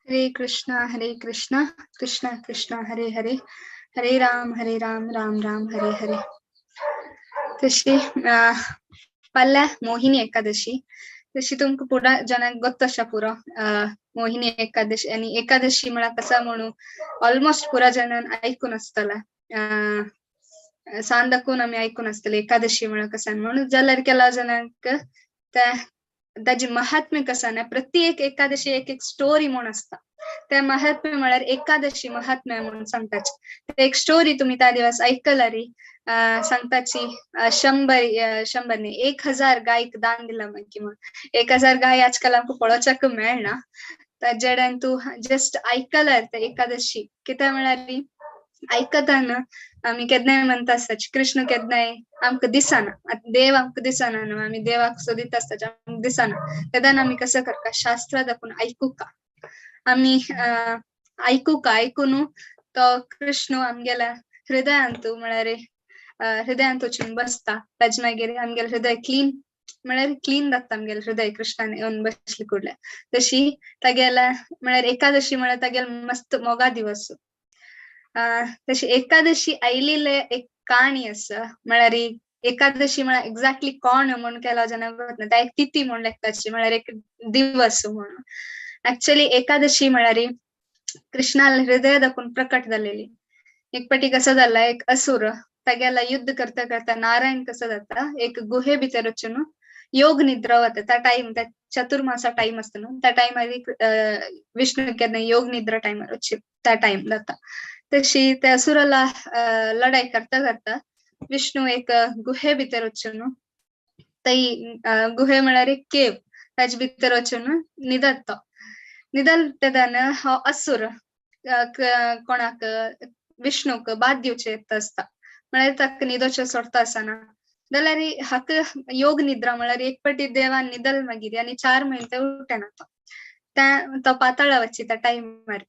हरे कृष्णा कृष्णा कृष्णा हरे हरे, हरे राम राम राम हरे हरे। तशी फाल्यां मोहिनी एकादशी। तशी तुमकां पुरा जणांक गोत्त आसा पुरो मोहिनी एकादशी आनी एकादशी म्हळ्यार कसा म्हणू ऑलमोस्ट पुरा जणान आयकून आसतला, सांदाकून आमी आयकून आसतले एकादशी म्हळ्यार कसा म्हणून। जाल्यार केला जणांक ताजी महात्म्य कसा ना, प्रत्येक एकादशी एक एक स्टोरी म्हूण आसता। त्या महात्म्य म्हळ्यार एकादशी महात्म्य म्हणून सांगताची एक स्टोरी तुम्ही त्या दिवस ऐकलारी। सांगताची 100 न्ही 1000 गायक दान दिला मागीर म्हण 1000 गाय आजकाल आमकां पळोवच्याक मेळना। ताजेड्यान तूं जस्ट आयकल्यार ते एकादशी कित्याक म्हळ्यार आयकतना आमी केन्नाय म्हणटा आसता कृष्ण केन्नाय आमकां दिसना, देव आमकां दिसना न्हू, आमी देवाक सोदीत आसता आमकां दिसना। तेन्ना आमी कसो करता शास्त्रां दाखोवन आयकुका, आमी आयकुका, आयकून तो कृष्ण आमगेल्या हृदयांतू म्हळ्यार हृदयांत वचून बसता। ताजे मागीर आमगेलें हृदय क्लीन म्हळ्यार क्लीन जाता आमगेलें हृदय कृष्णान येवन बसले कुडल्या। तशी तागेल्या म्हळ्यार एकादशी म्हळ्यार तागेलो मस्त मोगा दिवस। तशी एकादशी आयिल्ले एक काणी आसा, म्हळ्यार एकादशी म्हळ्यार एक्झॅक्टली कोण म्हूण केला जाणा ना, ता एक तिथी म्हूण लेखताची म्हळ्यार एक दिवस म्हणून। ऍक्च्युअली एकादशी म्हळ्यार कृष्णाला हृदय दाखवून प्रकट जालेली। एक पाटी कसं जाला एक असुर तागेला युद्ध करता करता नारायण कसं जाता एक गुहे भितर वचून योग निद्रा वता। त्या टायम त्या चतुर्मासा टायम आसता न्हू, त्या टायमार विष्णू केन्ना योग निद्रा टायमार वच त्या टायम जाता। तशी त्या असुराला लढाई करता करता विष्णू एक गुहे भितर वचून थंय गुहे म्हळ्यार एक केव ताजे भितर वचून न्हिदत तो। न्हिदल तेन्ना हो असुर कोणाक विष्णूक बाद दिवचे येता आसता, म्हळ्यार ताका न्हिदोचें सोडता आसना। जाल्यार हाका योग निद्रा म्हळ्यार एक पाटी देवान न्हिदल मागीर आनी 4 म्हयने ते उठना तो। तो पाताळा वची त्या टायमार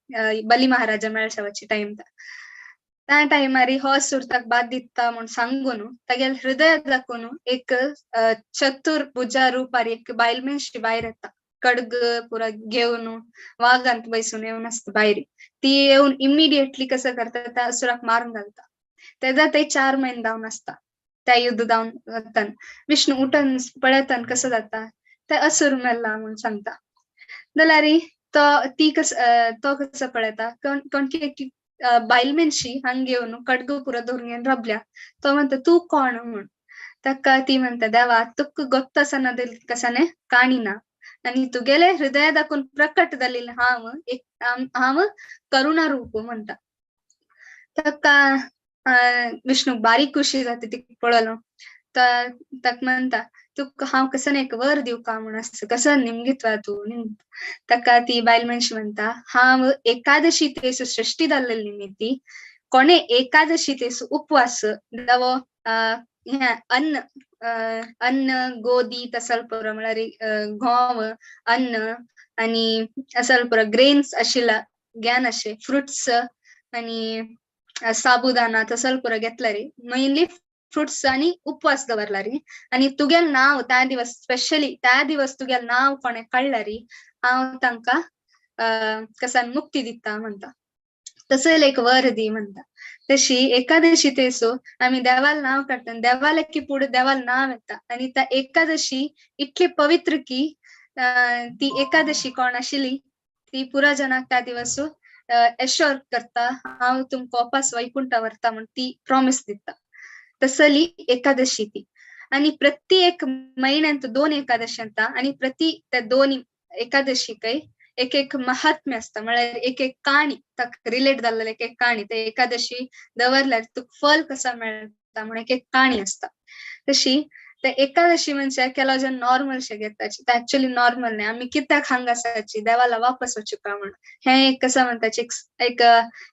बली महाराजा मेळच्या वची टायम त्या टायमार हो असुर ताका बाद दिता म्हूण सांगून तागेल्या हृदय दाखोवन एक चतुर्भुजा रुपार एक बायल मनशी भायर येता, खड्ग पुरा घेवन वागांत बसून येवन आसता भायर। ती येवन इमिडिएटली कसं करता त्या असुराक मारून घालता। तेन्ना ते 4 म्हयने जावन आसता त्या युद्ध जावन वतान विष्णू उठन पळयतान कसं जाता ते असुर मेल्ला म्हूण सांगता। जाल्यार तो ती कस तो कसो पळयता कोण की बायल मनशी हांग येवन खड्ग पुरो धरून घेवन राबल्या। तो म्हणटा तूं कोण म्हूण, ताका ती म्हणटा देवा तुका गोत्त आसना कसाने काणी ना आनी तुगेले हृदय दाखोवन प्रकट जालेलें हांव एक हांव करुणा रूप म्हणटा। ताका विष्णू बारीक खुशी जाता तिका पळयलो। ताका म्हणटा तुका हांव कसन एक वर दिवका म्हूण आसता, कसो निमगितवा तूं। ताका ती बायल मनशी म्हणटा हांव एकादशी तेसू सृष्टी जाल्लेली न्ही ती, कोणे एकादशी तेसू उपवास जावो हें अन्न अन्न गोदी तसल पुरो म्हळ्यार गंव अन्न आनी असल पुरो ग्रेन्स आशिल्ला ज्ञान अशे फ्रुट्स आनी साबुदाना तसल पुरो घेतला रे, मेनली फ्रुट्स आनी उपवास दवरला रे। आनी तुगेलें नांव त्या दिवस स्पेशली त्या दिवस तुगेलें नांव कोणें काडला रे हांव तांकां कसान मुक्ती दिता म्हणटा, तसो एक वर दी म्हणटा। तशी एकादशी तेसो आमी देवाल नांव काडटा, देवाले की पुढे देवाल नांव येता आनी त्या एकादशी इतली पवित्र की ती एकादशी कोण आशिल्ली ती पुरा जणांक त्या दिवस एश्योर करता हांव तुमकां वापस वैकुंठा व्हरता म्हूण ती प्रॉमिस दिता। तसली एकादशी ती। आनी प्रत्येक म्हयन्यांत 2 एकादशी येता आनी प्रति त्या 2 एकादशीकय एक एक महात्म्य आसता, म्हळ्यार एक एक काणी ताका रिलेट जाल्लेली एक एक काणी। ते एकादशी दवरल्यार तुका फल कसा मेळटा म्हूण एक एक काणी आसता। तशी ते एकादशी म्हणजे केला जण नॉर्मल शे घेताची, ते ऍक्च्युअली नॉर्मल न्ही, आमी कित्याक हांगा आसाची देवाला वापस वचुका म्हूण। हें एक कसं म्हणटाची एक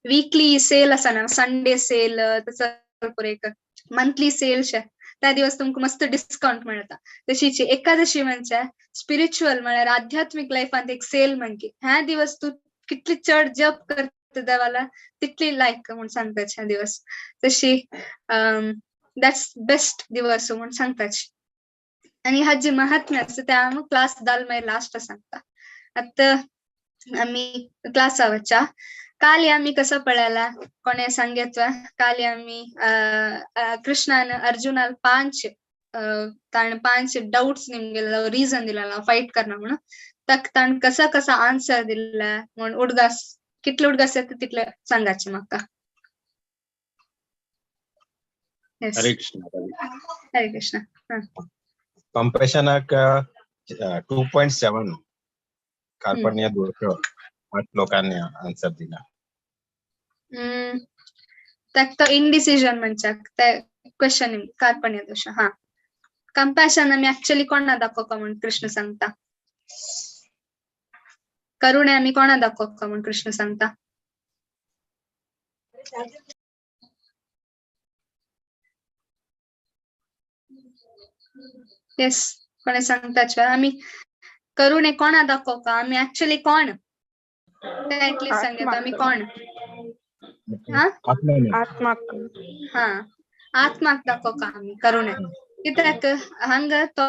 वीकली सेल आसा ना, संडे सेल तसो एक मंथली सेल शे, त्या दिवस तुमकां मस्त डिस्काउंट मेळटा। तशीच एकादशी म्हणजे स्पिरिच्युअल म्हळ्यार आध्यात्मीक लायफांत एक सेल म्हणजे ह्या दिवस तूं कितली चड जप करता देवाला तितली लायक म्हूण सांगताची ह्या दिवस। तशी that's best दिवस म्हूण सांगताची। आनी हाजे महात्म्य आसा ते हांव क्लास जाल मागीर लास्ट सांगता। आतां आमी क्लासा वच्चा. काली आमी कसं पळयला कोणे सांगेतवा काली आमी कृष्णान अर्जुनाल 5 ताण 5 डाउट्स निमगेला रीजन दिला फाइट करना म्हणून तक ताण कसा कसा आन्सर दिला म्हणून उडगास कितले उडगास येता तितले सांगाचे म्हाका. हरे कृष्ण. हरे कृष्ण. कंपॅशनाक 2.7 कार्पण्य दोष 8 लोकांनी आन्सर दिला. ताका तो इनडिसिजन म्हणच्याक ते क्वेश्चन कार्पण्य दोष. हा, कंपॅशन आमी ऍक्च्युअली कोणा दाखोवका म्हण कृष्ण सांगता? करुणे आमी कोणा दाखोवका म्हण कृष्ण सांगता? येस, कोणे सांगताच आमी करुणे कोणा दाखोवका? आमी ऍक्च्युअली कोण ते ऍटलीस्ट सांगता आमी कोण? आत्माक. हा, आत्माक दाखोवका आमी करुणे. कित्याक हांगा तो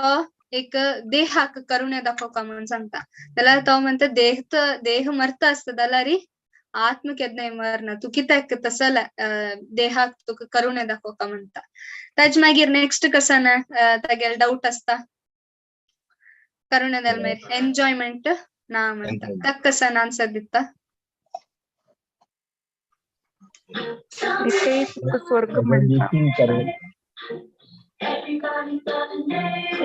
एक देहाक करुणे दाखोवका म्हणून सांगता जाल्यार तो म्हणटा देह देह मरता आसता जाल्यार आत्म केन्नाय मरना. तूं कित्याक तसो देहाक तुका करुणे दाखोवका म्हणटा. ताजे मागीर नेक्स्ट कसं ना तागेले डाउट आसता करुणे जाल्यार मागीर एन्जॉयमेंट ना म्हणटा. ताका कसं आन्सर दिता? स्वर्ग म्हणटा,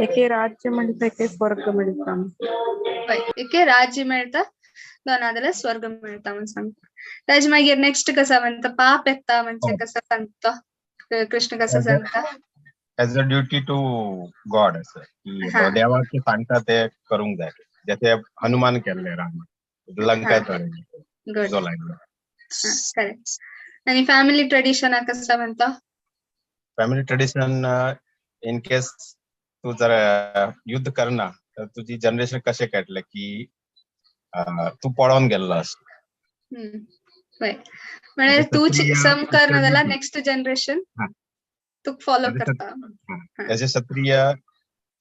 एके राज्य म्हणटा, एके स्वर्ग म्हणटा. एके राज्य मेळटा दोन जाल्यार स्वर्ग मेळटा म्हणून सांगता. ताजे मागीर नेक्स्ट कसा म्हणटा पाप येता म्हणजे कसं सांगता कृष्ण? कसं सांगता? As a duty to God असं की देवाक सांगता ते करूंक जाय. जशें हनुमान केल्ले राम लंका जो लागलो. करेक्ट. आणि फॅमिली ट्रेडिशन कसं म्हणता? फॅमिली ट्रेडिशन इन केस तू जर युद्ध करना तर तुझी जनरेशन कशें कळटलें की तू पळोवन गेल्लो आसा. म्हणजे तूच सम करना जाल्यार नेक्स्ट जनरेशन तुका फॉलो करता. एज अ क्षत्रिय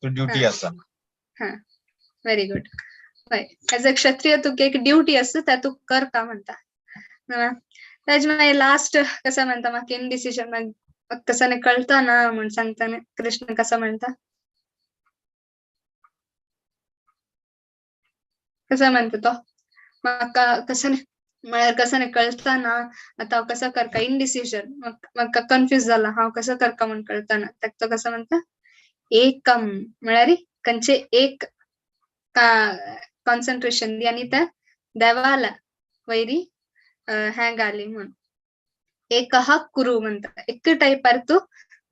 तू ड्युटी आसा. Very good. हय, एज अ क्षत्रिय तुका एक ड्युटी आसा त्या तूं करता म्हणटा. ताजे मागीर लास्ट कसं म्हणटा म्हाका इनडिसिजन कसं कळटा ना म्हण सांगता कृष्ण. कसं म्हणटा? कसं म्हणटा तो म्हाका कसं म्हळ्यार कसं कळटा ना आतां हांव कसं करका इनडिसिजन म्हाका कन्फ्यूज जाला हांव कसं करका म्हण कळटा ना. ताका तो कसं म्हणटा? एकम म्हळ्यार खंयचे एक कॉन्सन्ट्रेशन दी आनी त्या देवाला वयरी हें घाली म्हण. एकः कुरु म्हणटा. एक टायपार तूं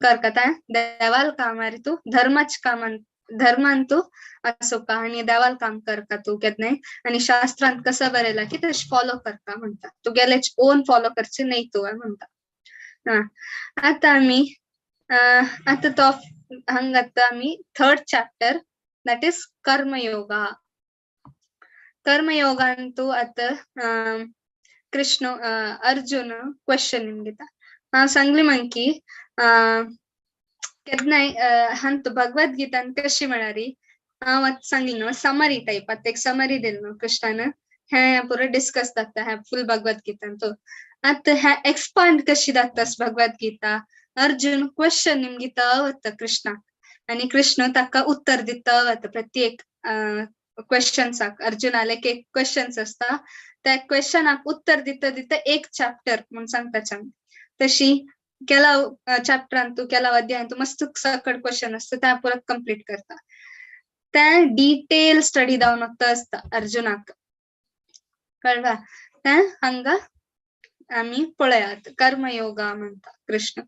करका त्या देवाल कामार तूं धर्माच कामान धर्मान तूं आसोका आनी देवाल काम करका तूं केन्नाय. आनी शास्त्रांत कसं बरयलां की तशें फॉलो करका म्हणटा. तुगेलेच ओन फॉलो करचें न्हय तूं म्हणटा. हा, आतां आमी आतां तो हांगा आतां आमी थर्ड चॅप्टर that is कर्मयोगा. कर्मयोगान तूं आतां कृष्ण अर्जुन क्वेश्चन निमगिता. हांव सांगली म्हण की केन्नाय हांतू भगवद्गीतान कशी म्हळ्यार हांव आतां सांगली न्हू समरी टायप आतां एक समरी दिली न्हू कृष्णान हें पुरो डिस्कस जाता हें फूल भगवद्गीतान. तो आतां हें एक्सपांड कशी जाता भगवद्गीता अर्जुन क्वेश्चन निमगिता वता कृष्णाक आनी कृष्ण ताका उत्तर दिता वता प्रत्येक क्वेश्चन्साक. अर्जुनाले एक क्वेश्चन्स आसता त्या क्वेश्चनाक उत्तर दिता दिता एक चॅप्टर म्हूण सांगता. तशी केला चॅप्टरान तूं केला अध्यायान तूं मस्त सकट क्वेश्चन आसता त्या परत कंप्लीट करता. तें डिटेल स्टडी जावन वता आसता अर्जुनाक. कळ्ळा? तें हांगा आमी पळयात कर्मयोगा म्हणटा कृष्ण.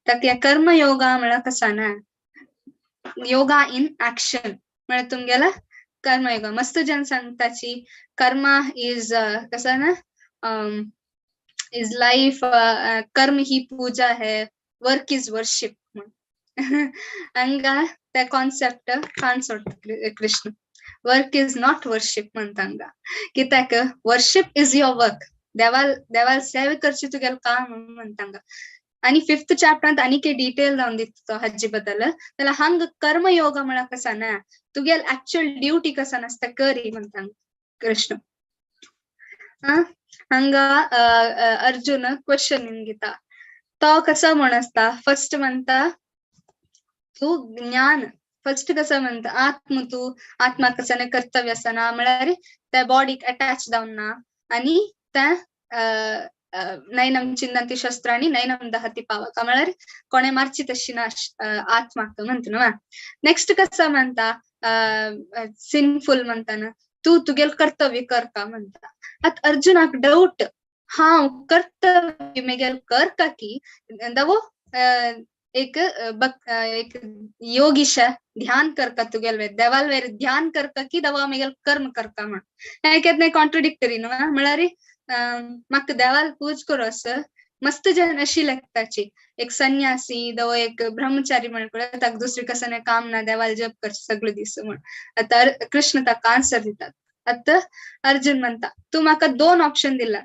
ताका कर्मयोगा म्हळ्यार कसो ना योगा इन ऍक्शन म्हळ्यार तुमगेला कर्मयोगा. मस्त जन सांगताची कर्मा is कसं ना is life, कर्म ही पूजा है, वर्क is worship. हांगा त्या कॉन्सेप्ट कान सोडटा Krishna. Work is not worship म्हणटा हांगा. कित्याक वर्शिप is your work. देवाल देवाल सेवे करची तुगेलें काम म्हणटा हांगा. आनी फिफ्थ चॅप्टरांत आनीक डिटेल जावन दिता तो हाजे बद्दल. जाल्यार हांगा कर्मयोगा म्हळ्यार कसो ना तुगेल ऍक्च्युअल ड्युटी कसो नासता करी म्हणटा कृष्ण. हांगा अर्जुन क्वेश्चन निमगिता. तो कसो म्हण आसता, फर्स्ट म्हणटा तूं ज्ञान, फर्स्ट कसो म्हणटा आत्म, तूं आत्मा कसो कर्तव्य आसना म्हळ्यार त्या बॉडीक अटॅच जावन ना आनी त्या नैनम चिंदंती शस्त्राणि नैनम दहती पावक म्हळ्यार कोणे मारची तशी ना आत्माक म्हणटा न्हू. नेक्स्ट कसो म्हणटा सिनफुल म्हणटा तूं तुगेल कर्तव्य करता म्हणटा. आतां अर्जुनाक डाउट, हांव कर्तव्य मेगेल करता की दवो एक एक योगीश ध्यान करता तुगेल वेर देवाल वेर ध्यान करता की दवा मेगेल कर्म करता म्हण. हें केन्ना कॉन्ट्रडिक्टरी न्हू, म्हळ्यार म्हाका देवाल पूज करो असो मस्त जन अशी लागताची एक संन्यासी दवो एक ब्रह्मचारी म्हण ताका दुसरे कसं काम ना देवाल जप करचे सगळे दीस म्हण. आतां कृष्ण ताका आन्सर दितात. आतां अर्जुन म्हणटा तूं म्हाका दोन ऑप्शन दिला,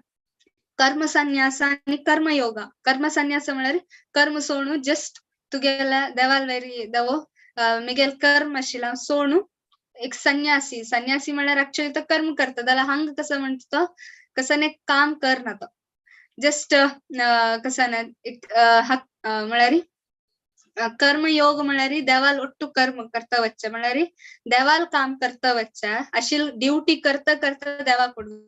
कर्म संन्यास आनी कर्म योगा. कर्म संन्यास म्हळ्यार कर्म सोडून जस्ट तुगेल्या देवाल वेरी दवो मेगेल कर्म आशिल्ला सोडून एक संन्यासी. संन्यासी म्हळ्यार एक्चुअली तो कर्म करता जाल्यार हांगा कसो म्हणटा तो कसं काम करना तो जस्ट कसं ना एक म्हळ्यार कर्मयोग म्हळ्यार देवाल ಒಟ್ಟು कर्म करता वच्चे म्हळ्यार देवाल काम करता वच्चे अशी ड्युटी करता करता देवा पडू.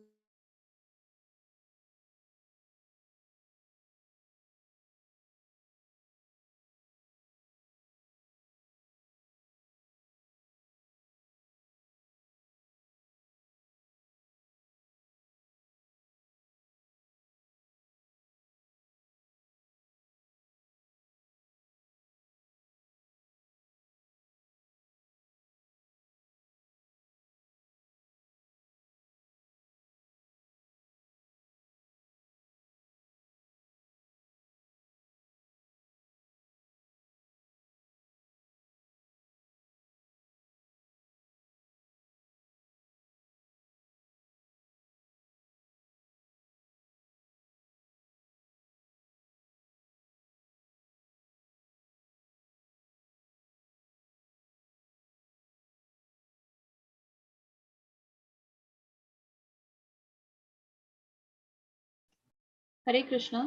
हरे कृष्णा.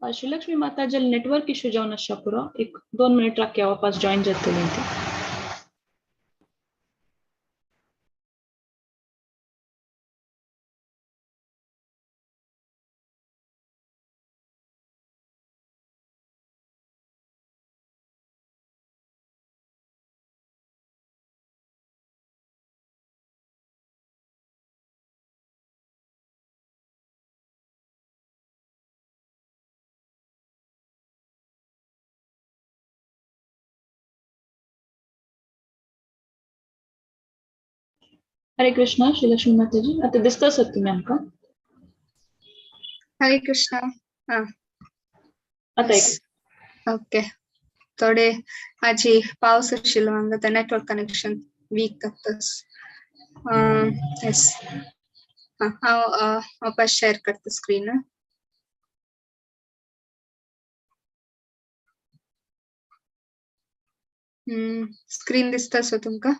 श्रीलक्ष्मी माता नेटवर्क इश्यू जावन आसच्या पुरो, एक 2 मिनिट राखया वापस जॉईन जातली ती. हरे कृष्णा. श्रीलक्ष्मी माताजी आता दिसता सर तुम्ही आमकां? हरे कृष्णा. हा आता एक ओके, थोडे आजी पावस आशिल्लो हांगा ते नेटवर्क कनेक्शन वीक जाता. येस, हांव वापस शेअर करता स्क्रीन. स्क्रीन दिसता सो तुमकां?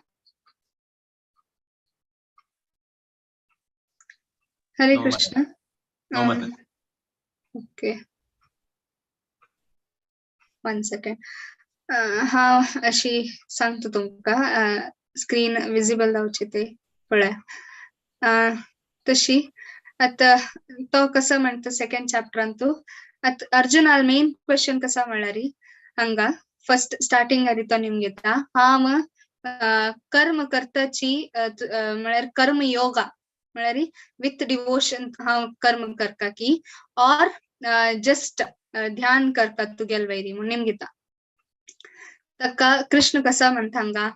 Hare Krishna. Okay, 1 second. हांव अशी सांगता तुमकां स्क्रीन विजिबल जावची ते पळया. तशी आतां तो कसो म्हणटा सेकंड चॅप्टरान तूं आतां अर्जुनाल मेन क्वेश्चन कसा म्हळ्यार हांगा फर्स्ट स्टार्टिंग आदी तो निमगेता हांव कर्म करताची म्हळ्यार कर्म योगा म्हळ्यार विथ डिवोशन हांव कर्म करता की और जस्ट ध्यान करता तुगेल वैरी म्हूण निमगिता. ताका कृष्ण कसा म्हणटा हांगा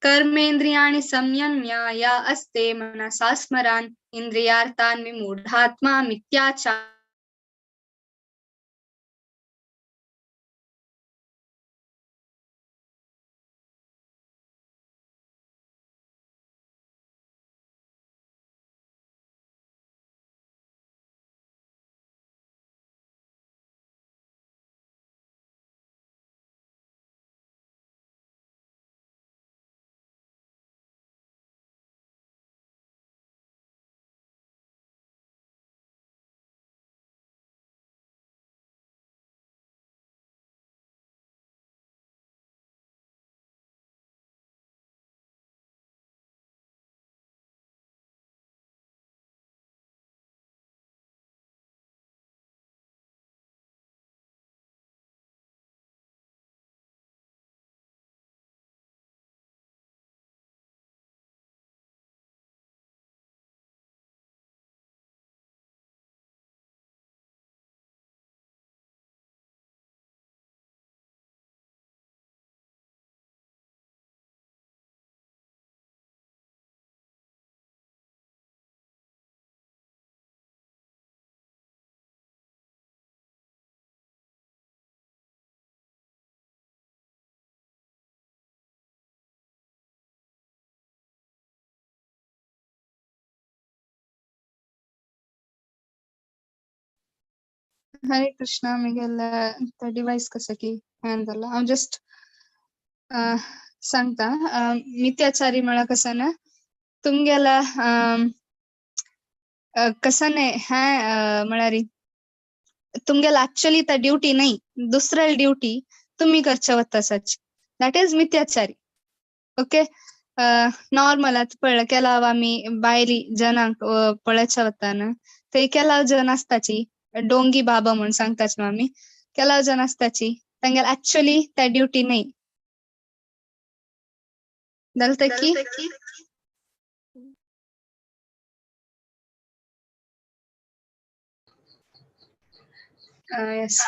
कर्मेंद्रियाणि संयम्य या अस्ते मनसा स्मरान इंद्रियार्थान विमूढात्मा मिथ्याचार हरे कृष्णा. मिगेल डिवाइस कसं की हॅन जाला, हांव जस्ट सांगता. मिथ्याचारी म्हळ्यार कसं ना, तुमगेला कसं न्ही हें म्हळ्यार तुमगेला ऍक्च्युअली त्या ड्युटी नाही, दुसऱ्या ड्युटी तुम्ही करच्या वता सच, that is मिथ्याचारी. ओके, नॉर्मल आतां पळय केलाव आमी भायली जनांक पळोवच्या वताना ते केलाव जन आसताची डोंगी बाबा म्हूण सांगताच न्हू आमी, केलाव जन आसताची तांगेल ऍक्च्युअली त्या ड्युटी नाही जालें की येस.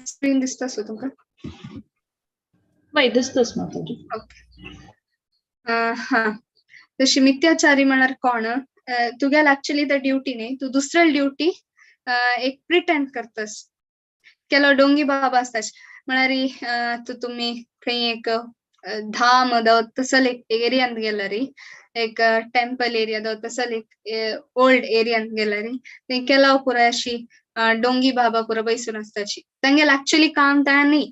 स्क्रीन दिसता सो तुमकां? वय दिसतस माताजी. ओके. हा, तशी मिथ्याचारी म्हळ्यार कोण, तुगेल ऍक्च्युअली the duty न्ही, तूं दुसऱ्या ड्युटी एक प्रिटेंड करतस. केलो डोंगी बाबा आसता म्हळ्यार तूं तुमी खंय एक धाम तसल एक एरियांत गेल्यार, एक टेम्पल एरिया तसल एक ओल्ड एरियांत गेल्यार थंय केलाव पुराय अशी डोंगी बाबा पुरो बैसून आसताची. तांगेल ऍक्च्युअली काम त्या न्ही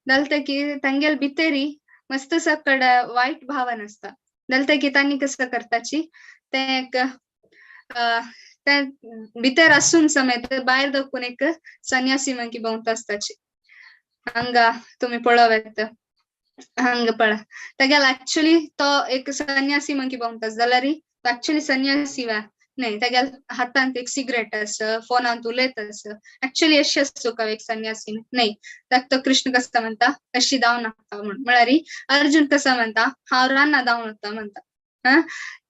जालें की तांगेल भितरी मस्त सकड वायट भावन आसता. जालें की तांणी कसं करताची ते एक ते भितर आसून समेत भायर दाखोवन एक संन्यासी मागी भोंवता आसताची. हांगा तुमी पळोवं येता, हांगा पळय तागेल ऍक्च्युअली तो एक संन्यासी मागी भोंवता जाल्यार तो ऍक्च्युअली संन्यासी वा न्ही, तागेल हातांत एक सिगरेट आसा, फोनांत उलयत आसा, ऍक्च्युअली अशी आसतो का एक संन्यासी न्ही. ताका तो कृष्ण कसो म्हणटा अशी धांव नाका म्हूण, म्हळ्यार अर्जुन कसो म्हणटा हांव रान्ना धांवन वता म्हणटा. हा,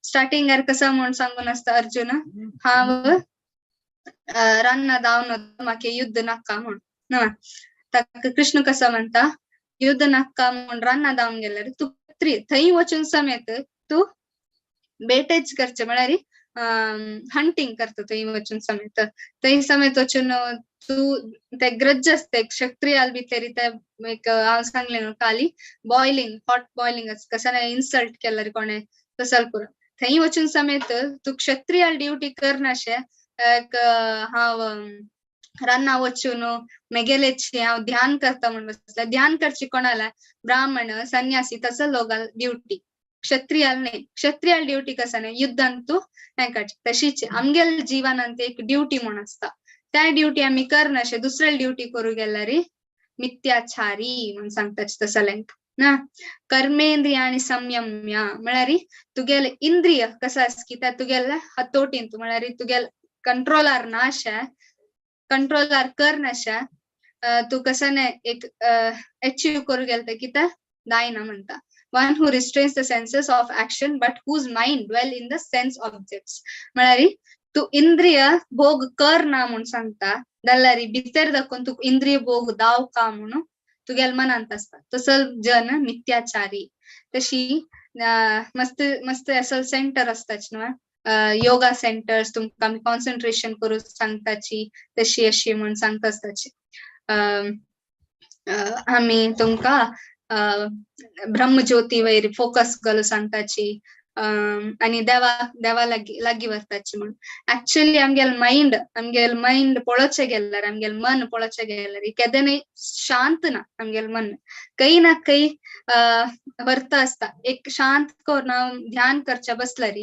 स्टार्टिंगार कसो म्हूण सांगून आसता अर्जुन, हांव रान्ना धांवन वता म्हाका युद्ध नाका म्हूण. ताका कृष्ण कसो म्हणटा युद्ध नाका म्हूण रान्ना धांवन गेल्यार तूं थंय वचून समेत तूं बेटेच करचें, म्हळ्यार हंटिंग करता थंय वचून समेत, थंय समेत वचून तूं ते ग्रज आसता क्षत्रियाल भितर ते एक हांव सांगलें न्हू काली बॉयलिंग हॉट बॉयलिंग कसं इन्सल्ट केल्यार कोणें तसल पुरो थंय वचून समेत तूं क्षत्रियाल ड्युटी करनाशें एक हांव रान्ना वचून मेगेलेच हांव ध्यान करता म्हूण बसला. ध्यान करची कोणाला, ब्राह्मण संन्यासी तसो लोकां ड्युटी, क्षत्रियाल न्ही. क्षत्रियाल ड्युटी कसं न्ही युद्धान तूं हें काडचें. तशीच आमगेल जिवनांत एक ड्युटी म्हूण आसता, त्या ड्युटी आमी करनाशें दुसऱ्या ड्युटी करूं गेल्यार मिथ्याचारी म्हूण सांगता तसल्यांक ना. कर्मेंद्रिय आनी संयम्य म्हळ्यार तुगेले इंद्रिय कसं आसा की त्या तुगेल्या हतोटींत, म्हळ्यार तुगेल कंट्रोलार नाशा, कंट्रोलार करनाशा तूं कसं न्ही एक अचीव करूं गेल की त्या जायना म्हणटा. One who restrains the senses of action but whose mind dwell in the sense objects. म्हळ्यार तूं इंद्रिय भोग कर ना म्हूण सांगता जाल्यार भितर दाखोवन तूं इंद्रिय भोग दाव का म्हणून तुगेल मनांत आसता तसल जन मिथ्याचारी. तशी मस्त मस्त असल सेंटर आसताच न्हू, योगा सेंटर्स तुमकां आमी कॉन्सन्ट्रेशन करूं सांगताची तशी अशी म्हूण सांगता आसताची. आमी तुमकां ब्रह्मज्योती वयर फोकस घालूं सांगताची आनी देवा देवा लागीं लागीं व्हरताची म्हूण. ऍक्च्युअली आमगेल मायंड, आमगेल मायंड पळोवचें गेल्यार, आमगेल मन पळोवचें गेल्यार केदे शांत ना आमगेल मन, खंय ना खंय व्हरता आसता. एक शांत करून हांव ध्यान करच्या बसल्यार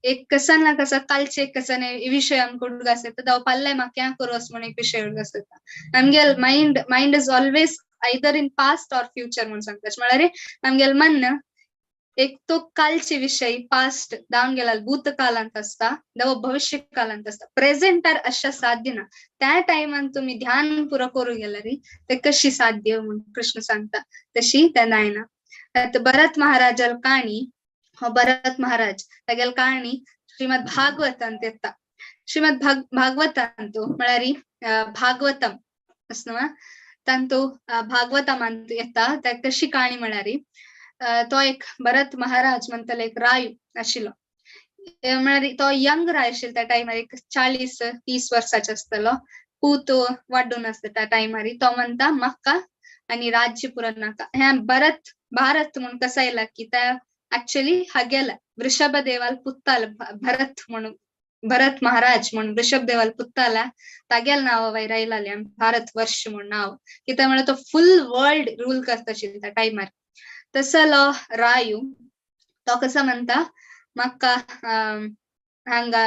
एक कसा ना कसा कालचे कसा विशय आमकां उडगास येता, जावं पाल्ले म्हाका हें करूं म्हूण एक विशय उडगास येता. आमगेल mind, mind is always either in past or future म्हूण सांगता. म्हळ्यार आमगेल मन एक तो कालचे विशय पास्ट जावन गेला भूतकालांत आसता जावं भविश्य कालांत आसता, प्रेझेंटार अशें साध्य ना. त्या टायमान तुमी ध्यान पुरो करूं गेल्यार ते कशी साध्य म्हूण कृष्ण सांगता तशी तें जायना. आतां भरत महाराजाल काणी, हो भरत महाराज तागेल काणी श्रीमद भागवतांत येता. श्रीमद भागवतांत म्हळ्यार भागवतम आसा न्हू, तांतू भागवतमांत येता. त्या कशी काणी म्हळ्यार तो एक भरत महाराज म्हणटले एक राय आशिल्लो. म्हळ्यार तो यंग राय आशिल्लो त्या टायमार, एक 40-30 वर्साचो आसतलो, पूत वाड्डून आसता त्या टायमार. तो म्हणटा म्हाका आनी राज्य पुरो नाका. हें भरत भारत म्हूण कसो आयला की त्या एक्चुअली हागेला वृषभ देवाल पुत्ताल भरत म्हणून, भरत महाराज म्हणून वृषभ देवाल पुत्ताला, तागेल नांव वयर आयलालें भारत वर्ष म्हूण नांव. कित्याक म्हळ्यार तो फुल वर्ल्ड रूल करता आशिल्लो त्या टायमार. तसलो रायू तो कसो म्हणटा म्हाका हांगा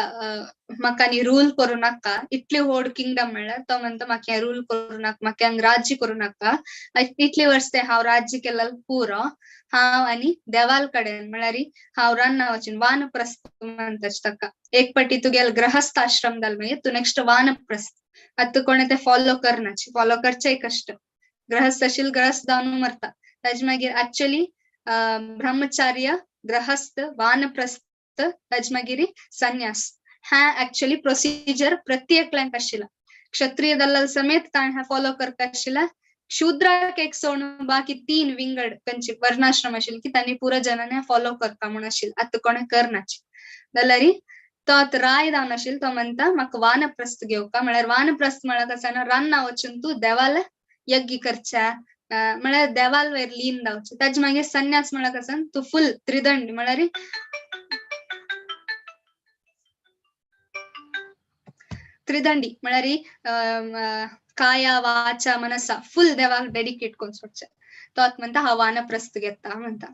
म्हाका न्ही रूल करूं नाका, इतली व्हड किंगडम म्हणल्यार तो म्हणटा म्हाका रूल करूं नाका, म्हाका हांगा राज्य करूं नाका, इतले वर्स ते हांव राज्य केल्यार पुरो, हांव आनी देवाल कडेन म्हळ्यार हांव रान्ना वचून वानप्रस्थ म्हणटा ताका. एक पटी तुगेल गृहस्थ आश्रम जाल मागीर तूं नेक्स्ट वानप्रस्थ. आतां कोणें तें फॉलो करनाचे, फॉलो करचें कश्ट, गृहस्थ आशिल्ले गृहस्थ जावन मरता. ताजे मागीर एक्चुअली ब्रह्मचार्य, गृहस्थ, वानप्रस्थ, ताजे मागीर संन्यास, हा एक्चुअली प्रोसिजर प्रत्येकल्यांक आशिल्ला. क्षत्रिय दलाल समेत ताणें हा फॉलो करता आशिल्ला. शूद्राक एक सोडून बाकी 3 विंगड कंचे वर्णाश्रम आशिल्ले की तांणी पुरो जनांनी फॉलो करता म्हूण आशिल्लें, आतां कोणें करनाचे. जाल्यार तो आतां राय जावन आशिल्लो, तो म्हणटा म्हाका वानप्रस्थ घेवका. म्हळ्यार वानप्रस्थ म्हळ्यार कसो ना, रान्ना वचून तूं देवाल यज्ञ करच्या, म्हळ्यार देवाल वयर लीन जावचें. ताजे मागीर संन्यास म्हळ्यार कसो तूं फुल त्रिदंड म्हळ्यार त्रिदंडी म्हळ्यार काया वाचा मनसा फुल देवाक डेडिकेट करून सोडचें. तो आतां म्हणटा हांव वानप्रस्थ घेता म्हणटा.